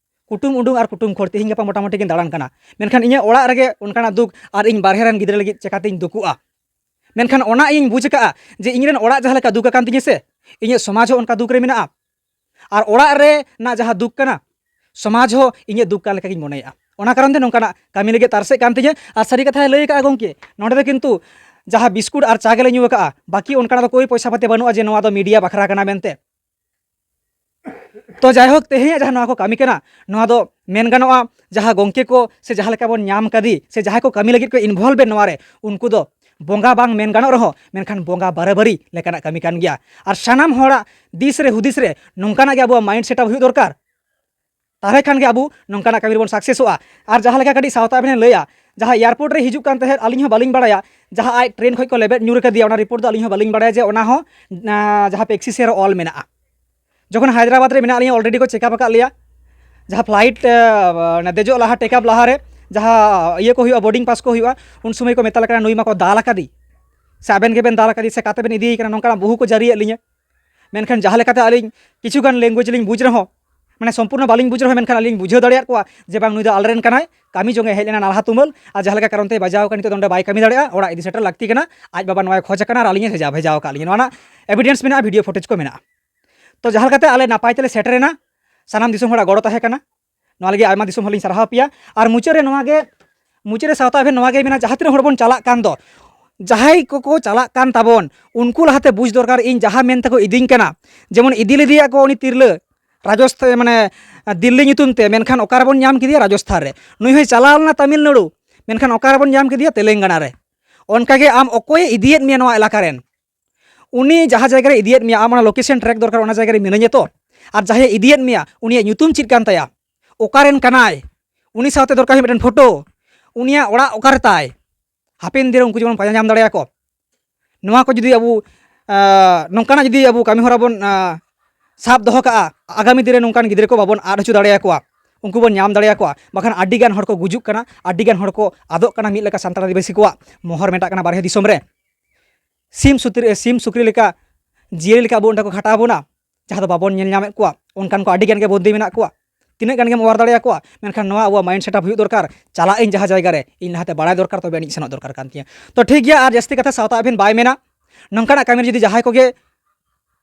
ᱠᱩᱴᱩᱢ ᱩᱰᱩᱝ ᱟᱨ ᱠᱩᱴᱩᱢ ᱠᱷᱚᱲ ᱛᱮᱦᱮᱧ ᱜᱟᱯᱟ ᱢᱚᱴᱟᱢᱩᱴᱤ ᱠᱤᱱ ᱫᱟᱬᱟᱱ ᱠᱟᱱᱟ᱾ ᱢᱮᱱᱠᱷᱟᱱ ᱤᱧᱟᱹᱜ ᱚᱲᱟᱜ ᱨᱮᱜᱮ ᱚᱱᱠᱟᱱᱟᱜ ᱫᱩᱠ ᱟᱨ ᱤᱧ ᱵᱟᱨᱦᱮ ᱨᱮᱱ ᱜᱤᱫᱽᱨᱟᱹ ᱞᱟᱹᱜᱤᱫ ᱪᱮᱠᱟᱛᱤᱧ ᱫᱩᱠᱩᱜᱼᱟ? ᱢᱮᱱᱠᱷᱟᱱ ᱚᱱᱟ ᱤᱧ ᱵᱩᱡᱽ ᱟᱠᱟᱫᱼᱟ ᱡᱮ ᱤᱧ ᱨᱮᱱ ᱚᱲᱟᱜ ᱡᱟᱦᱟᱸ ᱞᱮᱠᱟ ᱫᱩᱠ ᱟᱠᱟᱱ ᱛᱤᱧᱟᱹ ᱥᱮ, ᱤᱧᱟᱹᱜ ᱥᱚᱢᱟᱡᱽ ᱦᱚᱸ ᱚᱱᱠᱟ ᱫᱩᱠ ᱨᱮ ᱢᱮᱱᱟᱜᱼᱟ᱾ ᱟᱨ ᱚᱲᱟᱜ ᱨᱮᱱᱟᱜ ᱡᱟᱦᱟᱸ ᱫᱩᱠ ᱠᱟᱱᱟ, ᱥᱚᱢᱟᱡᱽ ᱦᱚᱸ ᱤᱧᱟᱹᱜ ᱫᱩᱠ ᱠᱟᱱ ᱞᱮᱠᱟᱜᱤᱧ ᱢᱚᱱᱮᱭᱮᱫᱼᱟ᱾ ᱚᱱᱟ ᱠᱟᱨᱚᱱ ᱛᱮ ᱱᱚᱝᱠᱟᱱᱟᱜ ᱠᱟᱹᱢᱤ ᱞᱟᱹᱜᱤᱫ ᱛᱟᱨᱥᱮᱜ ᱠᱟᱱ ᱛᱤᱧᱟᱹ᱾ ᱟᱨ ᱥᱟᱹᱨᱤ ᱠᱟᱛᱷᱟᱭ ᱞᱟᱹᱭ ᱟᱠᱟᱫᱼᱟ ᱜᱚᱢᱠᱮ, ᱱᱚᱸᱰᱮ ᱫᱚ ᱠᱤᱱᱛᱩ ᱡᱟᱦᱟᱸ ᱵᱤᱥᱠᱩᱴ ᱟᱨ ᱪᱟ ᱜᱮᱞᱮ ᱧᱩ ᱟᱠᱟᱫᱼᱟ, ᱵᱟᱹᱠᱤ ᱚᱱᱠᱟᱱᱟᱜ ᱫᱚ ᱠᱳᱭ ᱯᱚᱭᱥᱟ ᱯᱟᱛᱮ ᱵᱟᱹᱱᱩᱜᱼᱟ ᱡᱮ ᱱᱚᱣᱟ ᱫᱚ ᱢᱤᱰᱤᱭᱟ ᱵᱟᱠᱷᱨᱟ ᱠᱟᱱᱟ ᱢᱮᱱᱛᱮ᱾ ᱛᱚ ᱡᱟᱭᱦᱳᱠ, ᱛᱮᱦᱮᱧᱟᱜ ᱡᱟᱦᱟᱸ ᱱᱚᱣᱟ ᱠᱚ ᱠᱟᱹᱢᱤ ᱠᱟᱱᱟ, ᱱᱚᱣᱟ ᱫᱚ ᱢᱮᱱ ᱜᱟᱱᱚᱜᱼᱟ, ᱡᱟᱦᱟᱸ ᱜᱚᱢᱠᱮ ᱠᱚ ᱥᱮ ᱡᱟᱦᱟᱸ ᱞᱮᱠᱟ ᱵᱚᱱ ᱧᱟᱢ ᱠᱟᱫᱮ ᱥᱮ ᱡᱟᱦᱟᱸᱭ ᱠᱚ ᱠᱟᱹᱢᱤ ᱞᱟᱹᱜᱤᱫ ᱠᱚ ᱤᱱᱵᱷᱚᱞᱵᱷ ᱮᱱ ᱱᱚᱣᱟ ᱨᱮ, ᱩᱱᱠᱩ ᱫᱚ ᱵᱚᱸᱜᱟ ᱵᱟᱝ ᱢᱮᱱ ᱜᱟᱱᱚᱜ ᱨᱮᱦᱚᱸ, ᱢᱮᱱᱠᱷᱟᱱ ᱵᱚᱸᱜᱟ ᱵᱟᱨᱟᱵᱟᱨᱤ ᱞᱮᱠᱟᱱᱟᱜ ᱠᱟᱹᱢᱤ ᱠᱟᱱ ᱜᱮᱭᱟ᱾ ᱟᱨ ᱥᱟᱱᱟᱢ ᱦᱚᱲᱟᱜ ᱫᱤᱥ ᱨᱮ ᱦᱩᱫᱤᱥ ᱨᱮ ᱱᱚᱝᱠᱟᱱᱟᱜ ᱜᱮ ᱟᱵᱚᱣᱟᱜ ᱢᱟᱭᱤᱱᱰ ᱥᱮᱴᱟᱯ ᱦᱩᱭᱩᱜ ᱫᱚᱨᱠᱟᱨ᱾ ᱛᱟᱦᱚᱞᱮ ᱠᱷᱟᱱ ᱜᱮ ᱟᱵᱚ ᱱᱚᱝᱠᱟᱱᱟᱜ ᱠᱟᱹᱢᱤ ᱨᱮᱵᱚᱱ ᱥᱟᱠᱥᱮᱥᱚᱜᱼᱟ᱾ ᱟᱨ ᱡᱟᱦᱟᱸ ᱞᱮᱠᱟ ᱠᱟᱹᱴᱤᱡ ᱥᱟᱶᱛᱟ ᱟᱵᱮᱱ ᱞᱟᱹᱭᱟ, ᱡᱟᱦᱟᱸ ᱮᱭᱟᱨᱯᱳᱨᱴ ᱨᱮ ᱦᱤᱡᱩᱜ ᱠᱟᱱ ᱛᱟᱦᱮᱸᱫ, ᱟᱹᱞᱤᱧ ᱦᱚᱸ ᱵᱟᱹᱞᱤᱧ ᱵᱟᱲᱟᱭᱟ, ᱡᱟᱦᱟᱸ ᱟᱡ ᱴᱨᱮᱱ ᱠᱷᱚᱱ ᱠᱚ ᱞᱮᱵᱮᱫ ᱧᱩᱨ ᱠᱟᱫᱮᱭᱟ, ᱚᱱᱟ ᱨᱤᱯᱳᱨᱴ ᱫᱚ ᱟᱹᱞᱤᱧ ᱦᱚᱸ ᱵᱟᱹᱞᱤᱧ ᱵᱟᱲᱟᱭᱟ ᱡᱮ ᱚᱱᱟ ᱦᱚᱸ, ᱟᱸ, ᱡᱟᱦᱟᱸ ᱯᱮᱠᱥᱤᱥ ᱨᱮ ᱚᱞ ᱢᱮᱱᱟᱜᱼᱟ᱾ ᱡᱚᱠᱷᱚᱱ ᱦᱟᱭᱫᱨᱟᱵᱟᱫᱽ ᱨᱮ ᱢᱮᱱᱟᱜ ᱞᱤᱧᱟ, ᱚᱞᱨᱮᱰᱤ ᱠᱚ ᱪᱮᱠᱟᱯ ᱟᱠᱟᱫ ᱞᱮᱭᱟ᱾ ᱡᱟᱦᱟᱸ ᱯᱷᱞᱟᱭᱤᱴ, ᱟᱸ, ᱫᱮᱡᱚᱜ ᱞᱟᱦᱟ, ᱴᱮᱠ ᱟᱯ ᱞᱟᱦᱟᱨᱮ ᱡᱟᱦᱟᱸ ᱤᱭᱟᱹ ᱠᱚ ᱦᱩᱭᱩᱜᱼᱟ, ᱵᱳᱨᱰᱤᱝ ᱯᱟᱥ ᱠᱚ ᱦᱩᱭᱩᱜᱼᱟ, ᱩᱱ ᱥᱚᱢᱚᱭ ᱠᱚ ᱢᱮᱛᱟ ᱞᱮ ᱠᱟᱱᱟ, "ᱱᱩᱭ ᱢᱟᱠᱚ ᱫᱟᱞ ᱟᱠᱟᱫᱮ, ᱥᱮ ᱟᱵᱮᱱ ᱜᱮᱵᱮᱱ ᱫᱟᱞ ᱟᱠᱟᱫᱮ, ᱥᱮ ᱚᱠᱟᱛᱮ ᱵᱮᱱ ᱤᱫᱤᱭᱮ ᱠᱟᱱᱟ", ᱱᱚᱝᱠᱟᱱᱟᱜ ᱵᱚᱦᱩ ᱠᱚ ᱡᱟᱹᱨᱤᱭᱮᱫ ᱞᱤᱧᱟ᱾ ᱢᱮᱱᱠᱷᱟᱱ ᱡᱟᱦᱟᱸ ᱞᱮᱠᱟᱛᱮ ᱟᱹᱞᱤᱧ ᱠᱤᱪᱷᱩ ᱜᱟᱱ ᱞᱮᱝᱜᱩᱭᱮᱡᱽ ᱞᱤᱧ ᱵᱩᱡᱽ ᱨᱮᱦᱚᱸ, ᱢᱟᱱᱮ ᱥᱚᱢᱯᱩᱨᱱᱚ ᱵᱟᱹᱞᱤᱧ ᱵᱩᱡᱽ ᱨᱮᱦᱚᱸ, ᱢᱮᱱᱠᱷᱟᱱ ᱟᱹᱞᱤᱧ ᱵᱩᱡᱷᱟᱹᱣ ᱫᱟᱲᱮᱭᱟᱫ ᱠᱚᱣᱟ ᱡᱮ ᱵᱟᱝ, ᱱᱩᱭ ᱫᱚ ᱟᱞᱮᱨᱮᱱ ᱠᱟᱱᱟᱭ, ᱠᱟᱹᱢᱤ ᱡᱚᱝᱮ ᱦᱮᱡ ᱞᱮᱱᱟ ᱱᱟᱞᱦᱟ ᱛᱩᱢᱟᱹᱞ, ᱟᱨ ᱡᱟᱦᱟᱸ ᱞᱮᱠᱟ ᱠᱟᱨᱚᱱ ᱛᱮ ᱵᱟᱡᱟᱣ ᱟᱠᱟᱱ, ᱱᱤᱛᱚᱜ ᱫᱚ ᱱᱚᱸᱰᱮ ᱵᱟᱭ ᱠᱟᱹᱢᱤ ᱫᱟᱲᱮᱭᱟᱜᱼᱟ, ᱚᱲᱟᱜ ᱤᱫᱤ ᱥᱮᱴᱮᱨ ᱞᱟᱹᱠᱛᱤ ᱠᱟᱱᱟ, ᱟᱡ ᱵᱟᱵᱟ ᱱᱚᱣᱟᱭ ᱠᱷᱚᱡᱽ ᱟᱠᱟᱱᱟ ᱟᱨ ᱟᱹᱞᱤᱧᱮ ᱵᱷᱮᱡᱟ, ᱵᱷᱮᱡᱟᱣ ᱟᱠᱟᱫ ᱞᱤᱧᱟ᱾ ᱱᱚᱣᱟ ᱨᱮᱱᱟᱜ ᱮᱵᱷᱤᱰᱮᱱᱥ ᱢᱮᱱᱟᱜᱼᱟ, ᱵᱷᱤᱰᱤᱭᱳ ᱯᱷᱩᱴᱮᱡᱽ ᱠᱚ ᱢᱮᱱᱟᱜᱼᱟ᱾ ᱛᱚ ᱡᱟᱦᱟᱸ ᱞᱮᱠᱟᱛᱮ ᱟᱞᱮ ᱱᱟᱯᱟᱭ ᱛᱮᱞᱮ ᱥᱮᱴᱮᱨᱮᱱᱟ, ᱥᱟᱱᱟᱢ ᱫᱤᱥᱚᱢ ᱦᱚᱲᱟᱜ ᱜᱚᱲᱚ ᱛᱟᱦᱮᱸ ᱠᱟᱱᱟ᱾ ᱱᱚᱣᱟ ᱞᱟᱹᱜᱤᱫ ᱟᱭᱢᱟ ᱫᱤᱥᱚᱢ ᱦᱚᱲ ᱞᱤᱧ ᱥᱟᱨᱦᱟᱣ ᱯᱮᱭᱟ᱾ ᱟᱨ ᱢᱩᱪᱟᱹᱫ ᱨᱮ ᱱᱚᱣᱟ ᱜᱮ, ᱢᱩᱪᱟᱹᱫ ᱨᱮ ᱥᱟᱶᱛᱟ ᱟᱵᱮᱱ ᱱᱚᱣᱟ ᱜᱮ ᱢᱮᱱᱟ, ᱡᱟᱦᱟᱸ ᱛᱤᱱᱟᱹᱜ ᱦᱚᱲ ᱵᱚᱱ ᱪᱟᱞᱟᱜ ᱠᱟᱱ ᱫᱚ, ᱡᱟᱦᱟᱸᱭ ᱠᱚᱠᱚ ᱪᱟᱞᱟᱜ ᱠᱟᱱ ᱛᱟᱵᱚᱱ, ᱩᱱᱠᱩ ᱞᱟᱦᱟᱛᱮ ᱵᱩᱡᱽ ᱫᱚᱨᱠᱟᱨ, ᱤᱧ ᱡᱟᱦᱟᱸ ᱢᱮᱱ ᱛᱮᱠᱚ ᱤᱫᱤᱧ ᱠᱟᱱᱟ, ᱡᱮᱢᱚᱱ ᱤᱫᱤ ᱞᱮᱫᱮᱭᱟ ᱠᱚ ᱩᱱᱤ ᱛᱤᱨᱞᱟᱹ ᱨᱟᱡᱚᱥᱛᱷᱟᱱ, ᱢᱟᱱᱮ ᱫᱤᱞᱞᱤ ᱧᱩᱛᱩᱢ ᱛᱮ, ᱢᱮᱱᱠᱷᱟᱱ ᱚᱠᱟ ᱨᱮᱵᱚᱱ ᱧᱟᱢ ᱠᱮᱫᱮᱭᱟ? ᱨᱟᱡᱚᱥᱛᱷᱟᱱ ᱨᱮ᱾ ᱱᱩᱭ ᱦᱚᱸᱭ ᱪᱟᱞᱟᱣ ᱞᱮᱱᱟ ᱛᱟᱢᱤᱞᱱᱟᱲᱩ, ᱢᱮᱱᱠᱷᱟᱱ ᱚᱠᱟ ᱨᱮᱵᱚᱱ ᱧᱟᱢ ᱠᱮᱫᱮᱭᱟ? ᱛᱮᱞᱮᱝᱜᱟᱱᱟ ᱨᱮ᱾ ᱚᱱᱠᱟᱜᱮ ᱟᱢ ᱚᱠᱚᱭᱮ ᱤᱫᱤᱭᱮᱫ ᱢᱮᱭᱟ ᱱᱚᱣᱟ ᱮᱞᱟᱠᱟ ᱨᱮᱱ, ᱩᱱᱤ ᱡᱟᱦᱟᱸ ᱡᱟᱭᱜᱟ ᱨᱮ ᱤᱫᱤᱭᱮᱫ ᱢᱮᱭᱟ, ᱟᱢ ᱚᱱᱟ ᱞᱳᱠᱮᱥᱚᱱ ᱴᱨᱮᱠ ᱫᱚᱨᱠᱟᱨ, ᱚᱱᱟ ᱡᱟᱭᱜᱟ ᱨᱮ ᱢᱤᱱᱟᱹᱧᱟ ᱛᱚ᱾ ᱟᱨ ᱡᱟᱦᱟᱸᱭᱮ ᱤᱫᱤᱭᱮᱫ ᱢᱮᱭᱟ, ᱩᱱᱤᱭᱟᱜ ᱧᱩᱛᱩᱢ ᱪᱮᱫ ᱠᱟᱱ ᱛᱟᱭᱟ, ᱚᱠᱟᱨᱮᱱ ᱠᱟᱱᱟᱭ, ᱩᱱᱤ ᱥᱟᱶᱛᱮ ᱫᱚᱨᱠᱟᱨ ᱦᱩᱭᱩᱜ ᱢᱤᱫᱴᱮᱱ ᱯᱷᱳᱴᱳ, ᱩᱱᱤᱭᱟᱜ ᱚᱲᱟᱜ ᱚᱠᱟᱨᱮ ᱛᱟᱭ, ᱦᱟᱯᱮᱱ ᱫᱤᱱ ᱨᱮ ᱩᱱᱠᱩ ᱡᱮᱢᱚᱱ ᱯᱟᱸᱡᱟ ᱧᱟᱢ ᱫᱟᱲᱮᱭᱟᱠᱚ᱾ ᱱᱚᱣᱟ ᱠᱚ ᱡᱩᱫᱤ ᱟᱵᱚ, ᱟᱸ, ᱱᱚᱝᱠᱟᱱᱟᱜ ᱡᱩᱫᱤ ᱟᱵᱚ ᱠᱟᱹᱢᱤ ᱦᱚᱨᱟ ᱵᱚᱱ, ᱟᱸ, ᱥᱟᱵ ᱫᱚᱦᱚ ᱠᱟᱜᱼᱟ, ᱟᱜᱟᱢᱤ ᱫᱤᱱ ᱨᱮ ᱱᱚᱝᱠᱟᱱ ᱜᱤᱫᱽᱨᱟᱹ ᱠᱚ ᱵᱟᱵᱚᱱ ᱟᱫ ᱦᱚᱪᱚ ᱫᱟᱲᱮᱭᱟᱠᱚᱣᱟ, ᱩᱱᱠᱩ ᱵᱚᱱ ᱧᱟᱢ ᱫᱟᱲᱮᱭᱟᱠᱚᱣᱟ᱾ ᱵᱟᱠᱷᱟᱱ ᱟᱹᱰᱤ ᱜᱟᱱ ᱦᱚᱲ ᱠᱚ ᱜᱩᱡᱩᱜ ᱠᱟᱱᱟ, ᱟᱹᱰᱤ ᱜᱟᱱ ᱦᱚᱲ ᱠᱚ ᱟᱫᱚᱜ ᱠᱟᱱᱟ᱾ ᱢᱤᱫ ᱞᱮᱠᱟ ᱥᱟᱱᱛᱟᱲ ᱟᱹᱫᱤᱵᱟᱹᱥᱤ ᱠᱚᱣᱟᱜ ᱢᱚᱦᱚᱨ ᱢᱮᱴᱟᱜ ᱠᱟᱱᱟ ᱵᱟᱨᱦᱮ ᱫᱤᱥᱚᱢ ᱨᱮ᱾ ᱥᱤᱢ ᱥᱩᱛᱨᱤ, ᱥᱤᱢ ᱥᱩᱠᱨᱤ ᱞᱮᱠᱟ ᱡᱤᱭᱟᱹᱞᱤ ᱞᱮᱠᱟ ᱟᱵᱚ ᱚᱸᱰᱮ ᱠᱚ ᱠᱷᱟᱴᱟᱣ ᱵᱚᱱᱟ, ᱡᱟᱦᱟᱸ ᱫᱚ ᱵᱟᱵᱚᱱ ᱧᱮᱞ ᱧᱟᱢᱮᱫ ᱠᱚᱣᱟ᱾ ᱚᱱᱠᱟᱱ ᱠᱚ ᱟᱹᱰᱤ ᱜᱟᱱ ᱜᱮ ᱵᱚᱱᱫᱤ ᱢᱮᱱᱟᱜ ᱠᱚᱣᱟ᱾ ᱛᱤᱱᱟᱹᱜ ᱜᱟᱱ ᱜᱮᱢ ᱚᱣᱟᱨ ᱫᱟᱲᱮᱭᱟᱠᱚᱣᱟ, ᱢᱮᱱᱠᱷᱟᱱ ᱱᱚᱣᱟ ᱟᱵᱚᱣᱟᱜ ᱢᱟᱭᱤᱱᱰ ᱥᱮᱴᱟᱯ ᱦᱩᱭᱩᱜ ᱫᱚᱨᱠᱟᱨ, ᱪᱟᱞᱟᱜ ᱟᱹᱧ ᱡᱟᱦᱟᱸ ᱡᱟᱭᱜᱟ ᱨᱮ, ᱤᱧ ᱞᱟᱦᱟᱛᱮ ᱵᱟᱲᱟᱭ ᱫᱚᱨᱠᱟᱨ, ᱛᱚᱵᱮ ᱟᱹᱱᱤᱡ ᱥᱮᱱᱚᱜ ᱫᱚᱨᱠᱟᱨ ᱠᱟᱱ ᱛᱤᱧᱟᱹ᱾ ᱛᱚ ᱴᱷᱤᱠ ᱜᱮᱭᱟ, ᱟᱨ ᱡᱟᱹᱥᱛᱤ ᱠᱟᱛᱷᱟ ᱥᱟᱶᱛᱟ ᱟᱵᱷᱤᱱ ᱵᱟᱭ ᱢᱮᱱᱟ᱾ ᱱᱚᱝᱠᱟᱱᱟᱜ ᱠᱟᱹᱢᱤ ᱨᱮ ᱡᱩᱫᱤ ᱡᱟᱦᱟᱸᱭ ᱠᱚᱜᱮ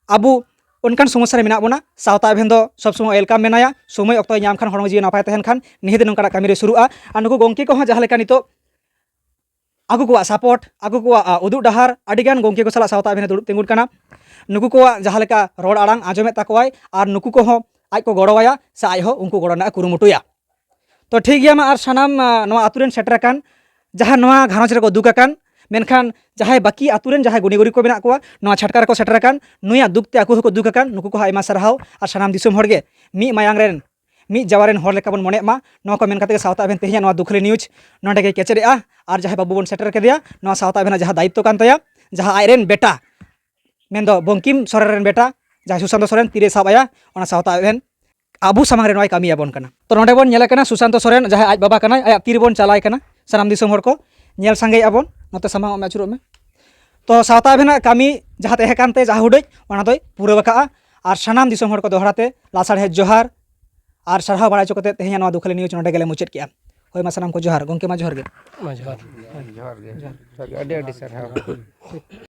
ᱟᱵᱚ ᱚᱱᱠᱟᱱ ᱥᱚᱢᱚᱥᱥᱟ ᱨᱮ ᱢᱮᱱᱟᱜ ᱵᱚᱱᱟ᱾ ᱥᱟᱶᱛᱟ ᱮᱵᱷᱮᱱ ᱫᱚ ᱥᱚᱵᱽ ᱥᱚᱢᱚᱭ ᱳᱭᱮᱞᱠᱟᱢ ᱢᱮᱱᱟᱭᱟ᱾ ᱥᱚᱢᱚᱭ ᱚᱠᱛᱚᱭ ᱧᱟᱢ ᱠᱷᱟᱱ, ᱦᱚᱲᱢᱚ ᱡᱤᱣᱤ ᱱᱟᱯᱟᱭ ᱛᱟᱦᱮᱱ ᱠᱷᱟᱱ, ᱱᱤᱦᱟᱹᱛ ᱱᱚᱝᱠᱟᱱᱟᱜ ᱠᱟᱹᱢᱤ ᱨᱮ ᱥᱩᱨᱩᱜᱼᱟ᱾ ᱟᱨ ᱱᱩᱠᱩ ᱜᱚᱢᱠᱮ ᱠᱚᱦᱚᱸ ᱡᱟᱦᱟᱸ ᱞᱮᱠᱟ ᱱᱤᱛᱚᱜ ᱟᱠᱚ ᱠᱚᱣᱟᱜ ᱥᱟᱯᱳᱨᱴ, ᱟᱠᱚ ᱠᱚᱣᱟᱜ, ᱟ, ᱩᱫᱩᱜ ᱰᱟᱦᱟᱨ ᱟᱹᱰᱤᱜᱟᱱ ᱜᱚᱢᱠᱮ ᱠᱚ ᱥᱟᱞᱟᱜ ᱥᱟᱶᱛᱟ ᱮᱵᱷᱮᱱ ᱮ ᱫᱩᱲᱩᱵ ᱛᱤᱸᱜᱩᱱ ᱠᱟᱱᱟ᱾ ᱱᱩᱠᱩ ᱠᱚᱣᱟᱜ ᱡᱟᱦᱟᱸ ᱞᱮᱠᱟ ᱨᱚᱲ ᱟᱲᱟᱝ ᱟᱸᱡᱚᱢᱮᱫ ᱛᱟᱠᱚᱣᱟᱭ ᱟᱨ ᱱᱩᱠᱩ ᱠᱚᱦᱚᱸ ᱟᱡ ᱠᱚ ᱜᱚᱲᱚᱣᱟᱭᱟ ᱥᱮ ᱟᱡ ᱦᱚᱸ ᱩᱱᱠᱩ ᱜᱚᱲᱚ ᱨᱮᱱᱟᱜ ᱮ ᱠᱩᱨᱩᱢᱩᱴᱩᱭᱟ᱾ ᱛᱚ ᱴᱷᱤᱠ ᱜᱮᱭᱟ ᱢᱟ, ᱟᱨ ᱥᱟᱱᱟᱢ, ᱟ, ᱱᱚᱣᱟ ᱟᱛᱳ ᱨᱮᱱ ᱥᱮᱴᱮᱨ ᱟᱠᱟᱱ, ᱡᱟᱦᱟᱸ ᱱᱚᱣᱟ ᱜᱷᱟᱨᱚᱸᱡᱽ ᱨᱮᱠᱚ ᱫᱩᱠ ᱟᱠᱟᱱ, ᱢᱮᱱᱠᱷᱟᱱ ᱡᱟᱦᱟᱸᱭ ᱵᱟᱹᱠᱤ ᱟᱛᱳ ᱨᱮᱱ ᱡᱟᱦᱟᱸᱭ ᱜᱩᱱᱤ ᱜᱩᱨᱤ ᱠᱚ ᱢᱮᱱᱟᱜ ᱠᱚᱣᱟ, ᱱᱚᱣᱟ ᱪᱷᱟᱴᱠᱟ ᱨᱮᱠᱚ ᱥᱮᱴᱮᱨ ᱟᱠᱟᱱ, ᱱᱩᱭᱟᱜ ᱫᱩᱠ ᱛᱮ ᱟᱠᱚ ᱦᱚᱸᱠᱚ ᱫᱩᱠ ᱟᱠᱟᱱ, ᱱᱩᱠᱩ ᱠᱚᱦᱚᱸ ᱟᱭᱢᱟ ᱥᱟᱨᱦᱟᱣ᱾ ᱟᱨ ᱥᱟᱱᱟᱢ ᱫᱤᱥᱚᱢ ᱦᱚᱲ ᱜᱮ ᱢᱤᱫ ᱢᱟᱭᱟᱝ ᱨᱮᱱ, ᱢᱤᱫ ᱡᱟᱣᱟ ᱨᱮᱱ ᱦᱚᱲ ᱞᱮᱠᱟ ᱵᱚᱱ ᱢᱚᱱᱮᱜ ᱢᱟ᱾ ᱱᱚᱣᱟ ᱠᱚ ᱢᱮᱱ ᱠᱟᱛᱮ ᱜᱮ ᱥᱟᱶᱛᱟ ᱮᱵᱷᱮᱱ ᱛᱮᱦᱮᱧᱟᱜ ᱱᱚᱣᱟ ᱫᱩᱠᱷᱟᱹᱞᱤ ᱱᱤᱭᱩᱡᱽ ᱱᱚᱸᱰᱮ ᱜᱮ ᱠᱮᱪᱮᱫᱮᱜᱼᱟ᱾ ᱟᱨ ᱡᱟᱦᱟᱸᱭ ᱵᱟᱹᱵᱩ ᱵᱚᱱ ᱥᱮᱴᱮᱨ ᱠᱮᱫᱮᱭᱟ ᱱᱚᱣᱟ ᱥᱟᱶᱛᱟ ᱮᱵᱷᱮᱱᱟᱜ ᱡᱟᱦᱟᱸ ᱫᱟᱭᱤᱛᱛᱚ ᱠᱟᱱ ᱛᱟᱭᱟ, ᱡᱟᱦᱟᱸ ᱟᱡ ᱨᱮᱱ ᱵᱮᱴᱟ, ᱢᱮᱱᱫᱚ ᱵᱚᱝᱠᱤᱢ ᱥᱚᱨᱮᱱ ᱨᱮᱱ ᱵᱮᱴᱟ, ᱡᱟᱦᱟᱸᱭ ᱥᱩᱥᱟᱱᱛᱚ ᱥᱚᱨᱮᱱ, ᱛᱤᱨᱮ ᱥᱟᱵ ᱟᱭᱟ, ᱚᱱᱟ ᱥᱟᱶᱛᱟ ᱮᱵᱷᱮᱱ ᱟᱵᱚ ᱥᱟᱢᱟᱝ ᱨᱮ ᱱᱚᱣᱟᱭ ᱠᱟᱹᱢᱤᱭᱟᱵᱚᱱ ᱠᱟᱱᱟ᱾ ᱛᱚ ᱱᱚᱸᱰᱮ ᱵᱚᱱ ᱧᱮᱞᱮ ᱠᱟᱱᱟ ᱥᱩᱥᱟᱱᱛᱚ ᱥᱚᱨᱮᱱ, ᱡᱟᱦᱟᱸᱭ ᱟᱡ ᱵᱟᱵᱟ ᱠᱟᱱᱟᱭ, ᱟᱭᱟᱜ ᱛᱤ ᱨᱮᱵᱚᱱ ᱪᱟᱞᱟᱭ ᱠᱟᱱᱟ᱾ ᱥᱟᱱᱟᱢ ᱫᱤᱥᱚᱢ ᱦᱚᱲ ᱠᱚ ᱧᱮᱞ ᱥᱟᱸᱜᱮᱭᱮᱫᱼᱟ ᱵᱚᱱ, ᱱᱚᱛᱮ ᱥᱟᱢᱟᱝ ᱚᱜ ᱢᱮ, ᱟᱹᱪᱩᱨᱚᱜ ᱢᱮ᱾ ᱛᱚ ᱥᱟᱶᱛᱟ ᱮᱵᱷᱮᱱᱟᱜ ᱠᱟᱹᱢᱤ ᱡᱟᱦᱟᱸ ᱛᱟᱦᱮᱸ ᱠᱟᱱ ᱛᱮ, ᱡᱟᱦᱟᱸ ᱦᱩᱰᱟᱹᱡ, ᱚᱱᱟ ᱫᱚᱭ ᱯᱩᱨᱟᱹᱣ ᱟᱠᱟᱜᱼᱟ᱾ ᱟᱨ ᱥᱟᱱᱟᱢ ᱫᱤᱥᱚᱢ ᱦᱚᱲ ᱠᱚ ᱫᱚᱦᱲᱟ ᱛᱮ ᱞᱟᱥᱟᱲᱦᱮᱫ ᱡᱚᱦᱟᱨ ᱟᱨ ᱥᱟᱨᱦᱟᱣ ᱵᱟᱲᱟ ᱦᱚᱪᱚ ᱠᱟᱛᱮ ᱛᱮᱦᱮᱧᱟᱜ ᱱᱚᱣᱟ ᱫᱩᱠᱷᱟᱹᱞᱤ ᱱᱤᱭᱩᱡᱽ ᱱᱚᱸᱰᱮ ᱜᱮᱞᱮ ᱢᱩᱪᱟᱹᱫ ᱠᱮᱜᱼᱟ᱾ ᱦᱳᱭ ᱢᱟ, ᱥᱟᱱᱟᱢ ᱠᱚ ᱡᱚᱦᱟᱨ᱾ ᱜᱚᱢᱠᱮ ᱢᱟ ᱡᱚᱦᱟᱨ ᱜᱮ᱾ ᱢᱟ ᱡᱚᱦᱟᱨ᱾ ᱡᱚᱦᱟᱨ ᱜᱮ᱾ ᱡᱚᱦᱟᱨ ᱜᱮ᱾ ᱟᱹᱰᱤ ᱟᱹᱰᱤ ᱥᱟᱨᱦᱟᱣ᱾